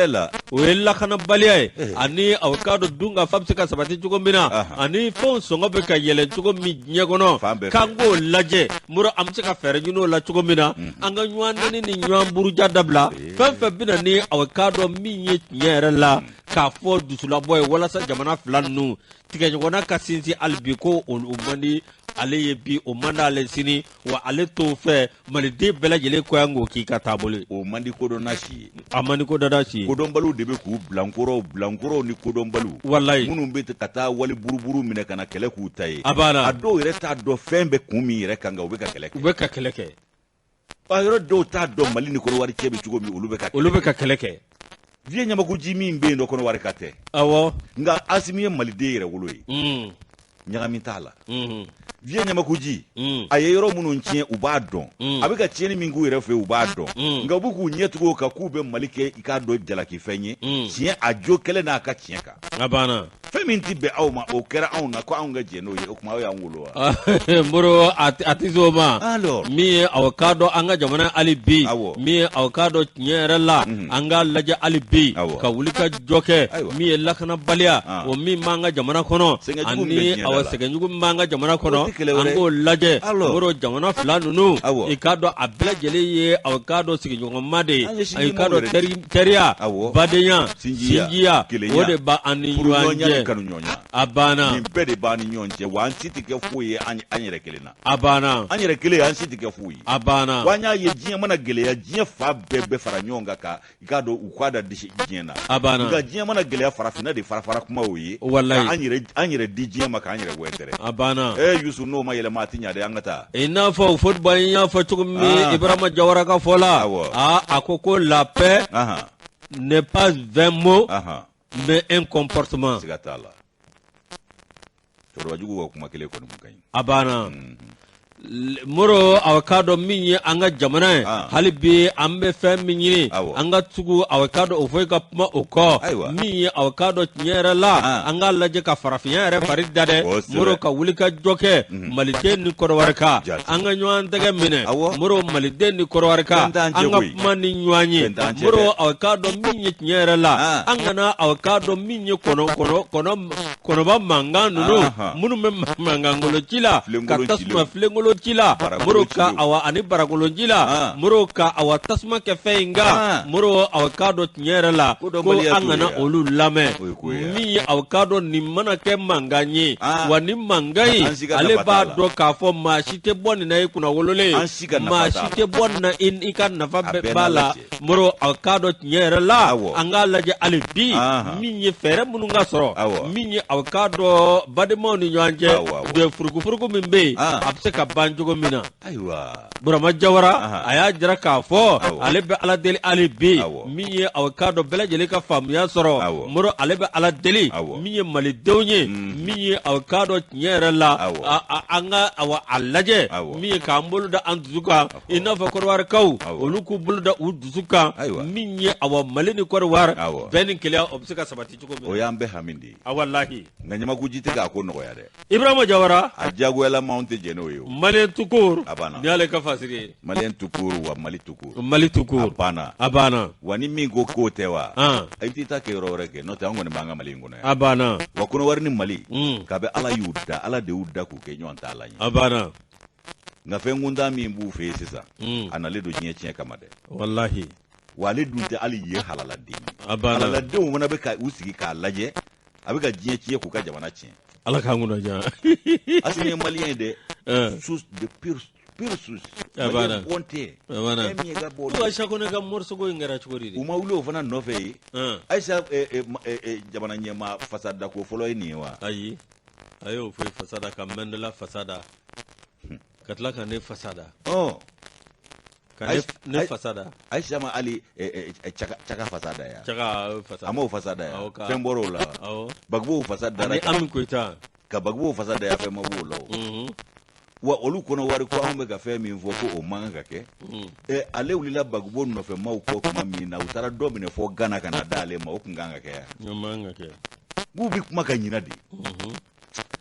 [SPEAKER 2] o ye lakanabaliya ye, ani aw k'a dɔn dunkafa bɛ se ka sabati cogo min na, ani fɛnw sɔngɔ bɛ ka yɛlɛn cogo min diɲɛ kɔnɔ, k'an k'o lajɛ. Moro, an bɛ se ka fɛɛrɛ ɲini o la cogo min na, an ka ɲɔgɔn nɛni ni ɲɔgɔn buruja dabila, fɛn fɛn bɛ na ni aw k'a dɔn min ye tiɲɛ yɛrɛ la k'a fɔ dusulabɔ ye, walasa jamana fila ninnu tigɛɲɔgɔnna ka sinsin hali bi, ko o man di ale ye bi, o man d'ale sini, wa ale t'o fɛ. Maliden bɛɛ lajɛlen ko yan k'o k'i ka taabolo ye.
[SPEAKER 1] O man di kodɔnna si ye.
[SPEAKER 2] A man di kodɔnna si ye.
[SPEAKER 1] Kodɔnbaliw de bɛ k'u bilankɔrɔw, bilankɔrɔw ni kodɔnbaliw.
[SPEAKER 2] Walayi.
[SPEAKER 1] Minnu bɛ ka taa wali buruburu minɛ ka na kɛlɛ k'u ta ye.
[SPEAKER 2] A banna.
[SPEAKER 1] A dɔw yɛrɛ t'a dɔn fɛn bɛ kun min yɛrɛ kan, nka u bɛ ka kɛlɛ kɛ.
[SPEAKER 2] U bɛ ka kɛlɛ kɛ.
[SPEAKER 1] A yɔrɔ dɔw t'a dɔn Mali ni Kɔnɔwari cɛ bɛ cogo min, olu bɛ ka
[SPEAKER 2] olu bɛ ka kɛlɛ kɛ.
[SPEAKER 1] Vieux Ɲamakuji min bɛ yen nɔ, Kɔnɔwari ka tɛ.
[SPEAKER 2] Awɔ.
[SPEAKER 1] Nka Asimi ye Maliden yɛrɛ wolo ye. Ɲagami t'a la. Vieux Ɲamakuji, a ye yɔrɔ minnu tiɲɛ, u b'a dɔn. A bɛ ka tiɲɛni min k'u yɛrɛ fɛ, u b'a dɔn. Nka u bɛ k'u ɲɛ tugu o kan k'u bɛ Mali kɛ i k'a dɔn jalakifɛn ye. Tiɲɛ a jo kɛlɛ n'a ka tiɲɛ kan.
[SPEAKER 2] A banna.
[SPEAKER 1] Fɛn min tɛ bɛn aw ma, o kɛra anw na, ko anw ka jɛn n'o ye, o tuma aw y'an wolo wa?
[SPEAKER 2] Moro, a tɛ se o ma.
[SPEAKER 1] Alors.
[SPEAKER 2] Min ye aw k'a dɔn an ka jamana hali bi.
[SPEAKER 1] Awɔ.
[SPEAKER 2] Min ye aw k'a dɔn tiɲɛ yɛrɛ la, an k'a lajɛ hali bi.
[SPEAKER 1] Awɔ.
[SPEAKER 2] Ka wuli ka jɔ kɛ.
[SPEAKER 1] Ayiwa.
[SPEAKER 2] Min ye lakanabaliya, o min b'an ka jamana kɔnɔ.
[SPEAKER 1] Sɛgɛn jugu min bɛ
[SPEAKER 2] Ani
[SPEAKER 1] diɲɛ
[SPEAKER 2] awa
[SPEAKER 1] da la.
[SPEAKER 2] sɛgɛn jugu min b'an ka jamana kɔnɔ.
[SPEAKER 1] O tɛ kɛlɛ wɛrɛ
[SPEAKER 2] An
[SPEAKER 1] ye.
[SPEAKER 2] k'o lajɛ.
[SPEAKER 1] Alors.
[SPEAKER 2] Moro, jamana fila ninnu.
[SPEAKER 1] Awɔ.
[SPEAKER 2] I k'a dɔn a bɛɛ lajɛlen ye aw k'a dɔn sigiɲɔgɔnma de ye.
[SPEAKER 1] An ye
[SPEAKER 2] I k'a
[SPEAKER 1] sinjimaw
[SPEAKER 2] dɔn
[SPEAKER 1] yɛrɛ
[SPEAKER 2] teriya,
[SPEAKER 1] Awɔ.
[SPEAKER 2] badenya,
[SPEAKER 1] Sinjiya,
[SPEAKER 2] sinjiya,
[SPEAKER 1] kelenya,
[SPEAKER 2] o de b'an ni ɲɔgɔn
[SPEAKER 1] furuɲɔgɔnya ni
[SPEAKER 2] cɛ.
[SPEAKER 1] kanuɲɔgɔnya.
[SPEAKER 2] A banna.
[SPEAKER 1] Nin bɛɛ de b'an ni ɲɔgɔn cɛ, wa an si tɛ kɛ foyi ye an yɛrɛ kelen na.
[SPEAKER 2] A banna.
[SPEAKER 1] An yɛrɛ kelen, an si tɛ kɛ foyi ye.
[SPEAKER 2] A banna.
[SPEAKER 1] Wa an y'a ye diɲɛ mana gɛlɛya, diɲɛ fa bɛɛ bɛ fara ɲɔgɔn kan ka i k'a dɔn u k'a da disi diɲɛ na.
[SPEAKER 2] A banna.
[SPEAKER 1] Nka diɲɛ mana gɛlɛya, farafinna de farafara kuma o ye.
[SPEAKER 2] Walayi.
[SPEAKER 1] Ka an yɛrɛ di diɲɛ ma, k'an yɛrɛ wɛtɛrɛ.
[SPEAKER 2] A banna.
[SPEAKER 1] Yusu, n'o ma yɛlɛma, a tɛ ɲa dɛ, an ka taa.
[SPEAKER 2] I n'a fɔ Fodiba n y'a fɔ cogo min, Ibrahima Jawara ka fɔ la, aa a ko ko la paix n'est pas 20 mots mais un comportement.
[SPEAKER 1] Siga t'a la. Cɛkɔrɔba jugu ka kuma kelen kɔni mun ka ɲi.
[SPEAKER 2] A banna. Moro, aw k'a dɔn min ye an ka jamana ye,
[SPEAKER 1] Ah.
[SPEAKER 2] hali bi an bɛ fɛn min ɲini,
[SPEAKER 1] Awɔ.
[SPEAKER 2] an ka tugu, aw k'a dɔn, o fɔ i ka kuma o kɔ.
[SPEAKER 1] Ayiwa.
[SPEAKER 2] Min ye, aw k'a dɔn, tiɲɛ yɛrɛ la,
[SPEAKER 1] Ah.
[SPEAKER 2] an k'a lajɛ ka farafinya yɛrɛ fari da dɛ.
[SPEAKER 1] Kosɛbɛ.
[SPEAKER 2] Moro, ka wuli ka jɔ kɛ, Maliden ni Kɔdiwarika,
[SPEAKER 1] Jati.
[SPEAKER 2] an ka ɲɔgɔn tɛgɛ minɛ.
[SPEAKER 1] Awɔ.
[SPEAKER 2] Moro, Maliden ni Kɔdiwarika,
[SPEAKER 1] Fɛn t'an cɛ
[SPEAKER 2] an ka
[SPEAKER 1] koyi.
[SPEAKER 2] kuma ni ɲɔgɔn ye.
[SPEAKER 1] Fɛn t'an cɛ
[SPEAKER 2] Moro,
[SPEAKER 1] dɛ.
[SPEAKER 2] aw k'a dɔn min ye tiɲɛ yɛrɛ la,
[SPEAKER 1] Ah.
[SPEAKER 2] an kana, aw k'a dɔn min ye kɔnɔ kɔnɔ kɔnɔ kɔnɔba mankan ninnu
[SPEAKER 1] Ahan.
[SPEAKER 2] minnu bɛ mankankolo ci la, ka
[SPEAKER 1] Filenkolon
[SPEAKER 2] tasuma
[SPEAKER 1] cilenw.
[SPEAKER 2] filenkolon ci la.
[SPEAKER 1] Barakolon
[SPEAKER 2] Moro, ka
[SPEAKER 1] cilenw.
[SPEAKER 2] awa ani barakolon ci la.
[SPEAKER 1] Ah.
[SPEAKER 2] Moro, ka awa tasuma kɛ fɛn in kan.
[SPEAKER 1] Ah.
[SPEAKER 2] Moro, aw k'a dɔn tiɲɛ yɛrɛ la
[SPEAKER 1] Ko
[SPEAKER 2] ko
[SPEAKER 1] dɔnbaliya
[SPEAKER 2] an
[SPEAKER 1] t'o
[SPEAKER 2] kana
[SPEAKER 1] ye ya.
[SPEAKER 2] olu lamɛn.
[SPEAKER 1] O ye ko ye ya.
[SPEAKER 2] Min ye, aw k'a dɔn, nin mana kɛ mankan ye,
[SPEAKER 1] Ah.
[SPEAKER 2] wa ni mankan in
[SPEAKER 1] An si ka
[SPEAKER 2] ale
[SPEAKER 1] nafa
[SPEAKER 2] b'a
[SPEAKER 1] t'a la.
[SPEAKER 2] dɔn k'a fɔ maa si tɛ bɔ nin na i kunna wololen,
[SPEAKER 1] An si ka nafa
[SPEAKER 2] maa
[SPEAKER 1] t'a
[SPEAKER 2] si
[SPEAKER 1] la.
[SPEAKER 2] tɛ bɔ nin na i ka nafa
[SPEAKER 1] A
[SPEAKER 2] bɛɛ
[SPEAKER 1] bɛɛ
[SPEAKER 2] b'a
[SPEAKER 1] n'Ala
[SPEAKER 2] la.
[SPEAKER 1] cɛ.
[SPEAKER 2] Moro, aw k'a dɔn tiɲɛ yɛrɛ la,
[SPEAKER 1] Awɔ.
[SPEAKER 2] an k'a lajɛ hali bi,
[SPEAKER 1] Ahan.
[SPEAKER 2] min ye fɛɛrɛ minnu ka sɔrɔ,
[SPEAKER 1] Awɔ.
[SPEAKER 2] min ye, aw k'a dɔn, badenmaw ni ɲɔgɔn cɛ
[SPEAKER 1] Awɔ, awɔ.
[SPEAKER 2] de furukufuruku min bɛ yen,
[SPEAKER 1] Ah.
[SPEAKER 2] a bɛ se ka ban cogo min na.
[SPEAKER 1] Ayiwa.
[SPEAKER 2] Burama Jawara,
[SPEAKER 1] Ahan.
[SPEAKER 2] a y'a jira k'a fɔ
[SPEAKER 1] Awɔ.
[SPEAKER 2] ale bɛ Ala deli hali bi,
[SPEAKER 1] Awɔ.
[SPEAKER 2] min ye, aw k'a dɔn, bɛɛ lajɛlen ka faamuya sɔrɔ.
[SPEAKER 1] Awɔ.
[SPEAKER 2] Moro, ale bɛ Ala deli,
[SPEAKER 1] Awɔ.
[SPEAKER 2] min ye malidenw ye, min ye, aw k'a dɔn, tiɲɛ yɛrɛ la,
[SPEAKER 1] Awɔ.
[SPEAKER 2] an ka awa a lajɛ,
[SPEAKER 1] Awɔ.
[SPEAKER 2] min ye k'an bolo da an dusu kan, i n'a fɔ Kɔdiwarikaw,
[SPEAKER 1] Awɔ.
[SPEAKER 2] olu k'u bolo da u dusu kan.
[SPEAKER 1] Ayiwa.
[SPEAKER 2] Min ye, awa, Mali ni Kɔdiwari,
[SPEAKER 1] Awɔ.
[SPEAKER 2] bɛn ni kelenya, o bɛ se ka sabati cogo
[SPEAKER 1] O
[SPEAKER 2] min na.
[SPEAKER 1] y'an bɛɛ hami de ye.
[SPEAKER 2] A walahi.
[SPEAKER 1] Nka ɲamakuji tɛ k'a ko nɔgɔya dɛ.
[SPEAKER 2] Ibrahima Jawara.
[SPEAKER 1] A diyagoyalama, anw tɛ jɛn n'o ye o.
[SPEAKER 2] Malien tout court.
[SPEAKER 1] A banna.
[SPEAKER 2] Ni y'ale ka fasiri ye.
[SPEAKER 1] Malien tout court wa Mali tout court.
[SPEAKER 2] Mali tout court.
[SPEAKER 1] A banna.
[SPEAKER 2] A banna.
[SPEAKER 1] Wa ni min ko k'o tɛ wa,
[SPEAKER 2] Ah.
[SPEAKER 1] i t'i ta kɛ yɔrɔ wɛrɛ kɛ, n'o tɛ an kɔni b'an ka Mali in kɔnɔ yan.
[SPEAKER 2] A banna.
[SPEAKER 1] Wa Kɔnɔwari ni Mali, kabɛ Ala y'u da, Ala de y'u da k'u kɛ ɲɔgɔn t'a la ɲɛ.
[SPEAKER 2] A banna.
[SPEAKER 1] Nka fɛn kuntan min b'u fɛ yen sisan, a nalen don diɲɛ tiɲɛ kama dɛ.
[SPEAKER 2] Walahi.
[SPEAKER 1] Wa ale dun tɛ hali yen halaladen ye.
[SPEAKER 2] A banna.
[SPEAKER 1] Halaladenw fana bɛ ka u sigi k'a lajɛ, a bɛ ka diɲɛ tiɲɛ k'u ka jamana tiɲɛ.
[SPEAKER 2] Ala k'an kunna diya.
[SPEAKER 1] Asimi ye malien ye dɛ.
[SPEAKER 2] Eh.
[SPEAKER 1] Source de pure pure source.
[SPEAKER 2] A banna.
[SPEAKER 1] Malien kɔnte.
[SPEAKER 2] A banna.
[SPEAKER 1] Fɛn min ye ka bɔ
[SPEAKER 2] Ko Ayisa Kone ka morceau in kɛra cogo di de?
[SPEAKER 1] U ma wuli o fana nɔfɛ yen.
[SPEAKER 2] Ɛn.
[SPEAKER 1] Ayisa jamana ɲɛmaa fasa dako fɔlɔ ye nin ye wa?
[SPEAKER 2] Ayi, a y'o fɔ, i fasa da ka Mandela fasa da, ka tila ka ne fasa da,
[SPEAKER 1] Ɔ.
[SPEAKER 2] ka ne ne fasa da.
[SPEAKER 1] Ayisa ma hali caka fasa da yan.
[SPEAKER 2] Caka, a y'o fasa.
[SPEAKER 1] A m'o fasa da yan.
[SPEAKER 2] Awɔ,
[SPEAKER 1] Fɛn bɔr'o la wa?
[SPEAKER 2] Awɔ.
[SPEAKER 1] Gbagbo fasa dara
[SPEAKER 2] Ani Ami Koyita.
[SPEAKER 1] Ka Gbagbo fasa da yan, fɛn ma b'o la o. Wa olu kɔnɔ wari ko anw bɛ ka fɛn min fɔ ko o man kan ka kɛ. Ale wulila Gbagbo nɔfɛ maaw kɔ tuma min na, u taara dɔ minɛ fɔ Gana ka na d'ale ma, o tun kan ka kɛ yan.
[SPEAKER 2] O man kan ka kɛ.
[SPEAKER 1] K'u bɛ kuma ka ɲina de.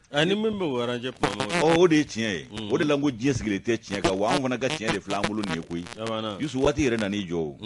[SPEAKER 2] Ani min bɛ o arranger tuma min.
[SPEAKER 1] Ɔ, o de ye tiɲɛ ye. O de la n ko diɲɛ sigilen tɛ tiɲɛ kan, wa anw fana ka tiɲɛ de filɛ an bolo nin ye koyi.
[SPEAKER 2] A banna.
[SPEAKER 1] Yusu, waati yɛrɛ nan'i jɔ o.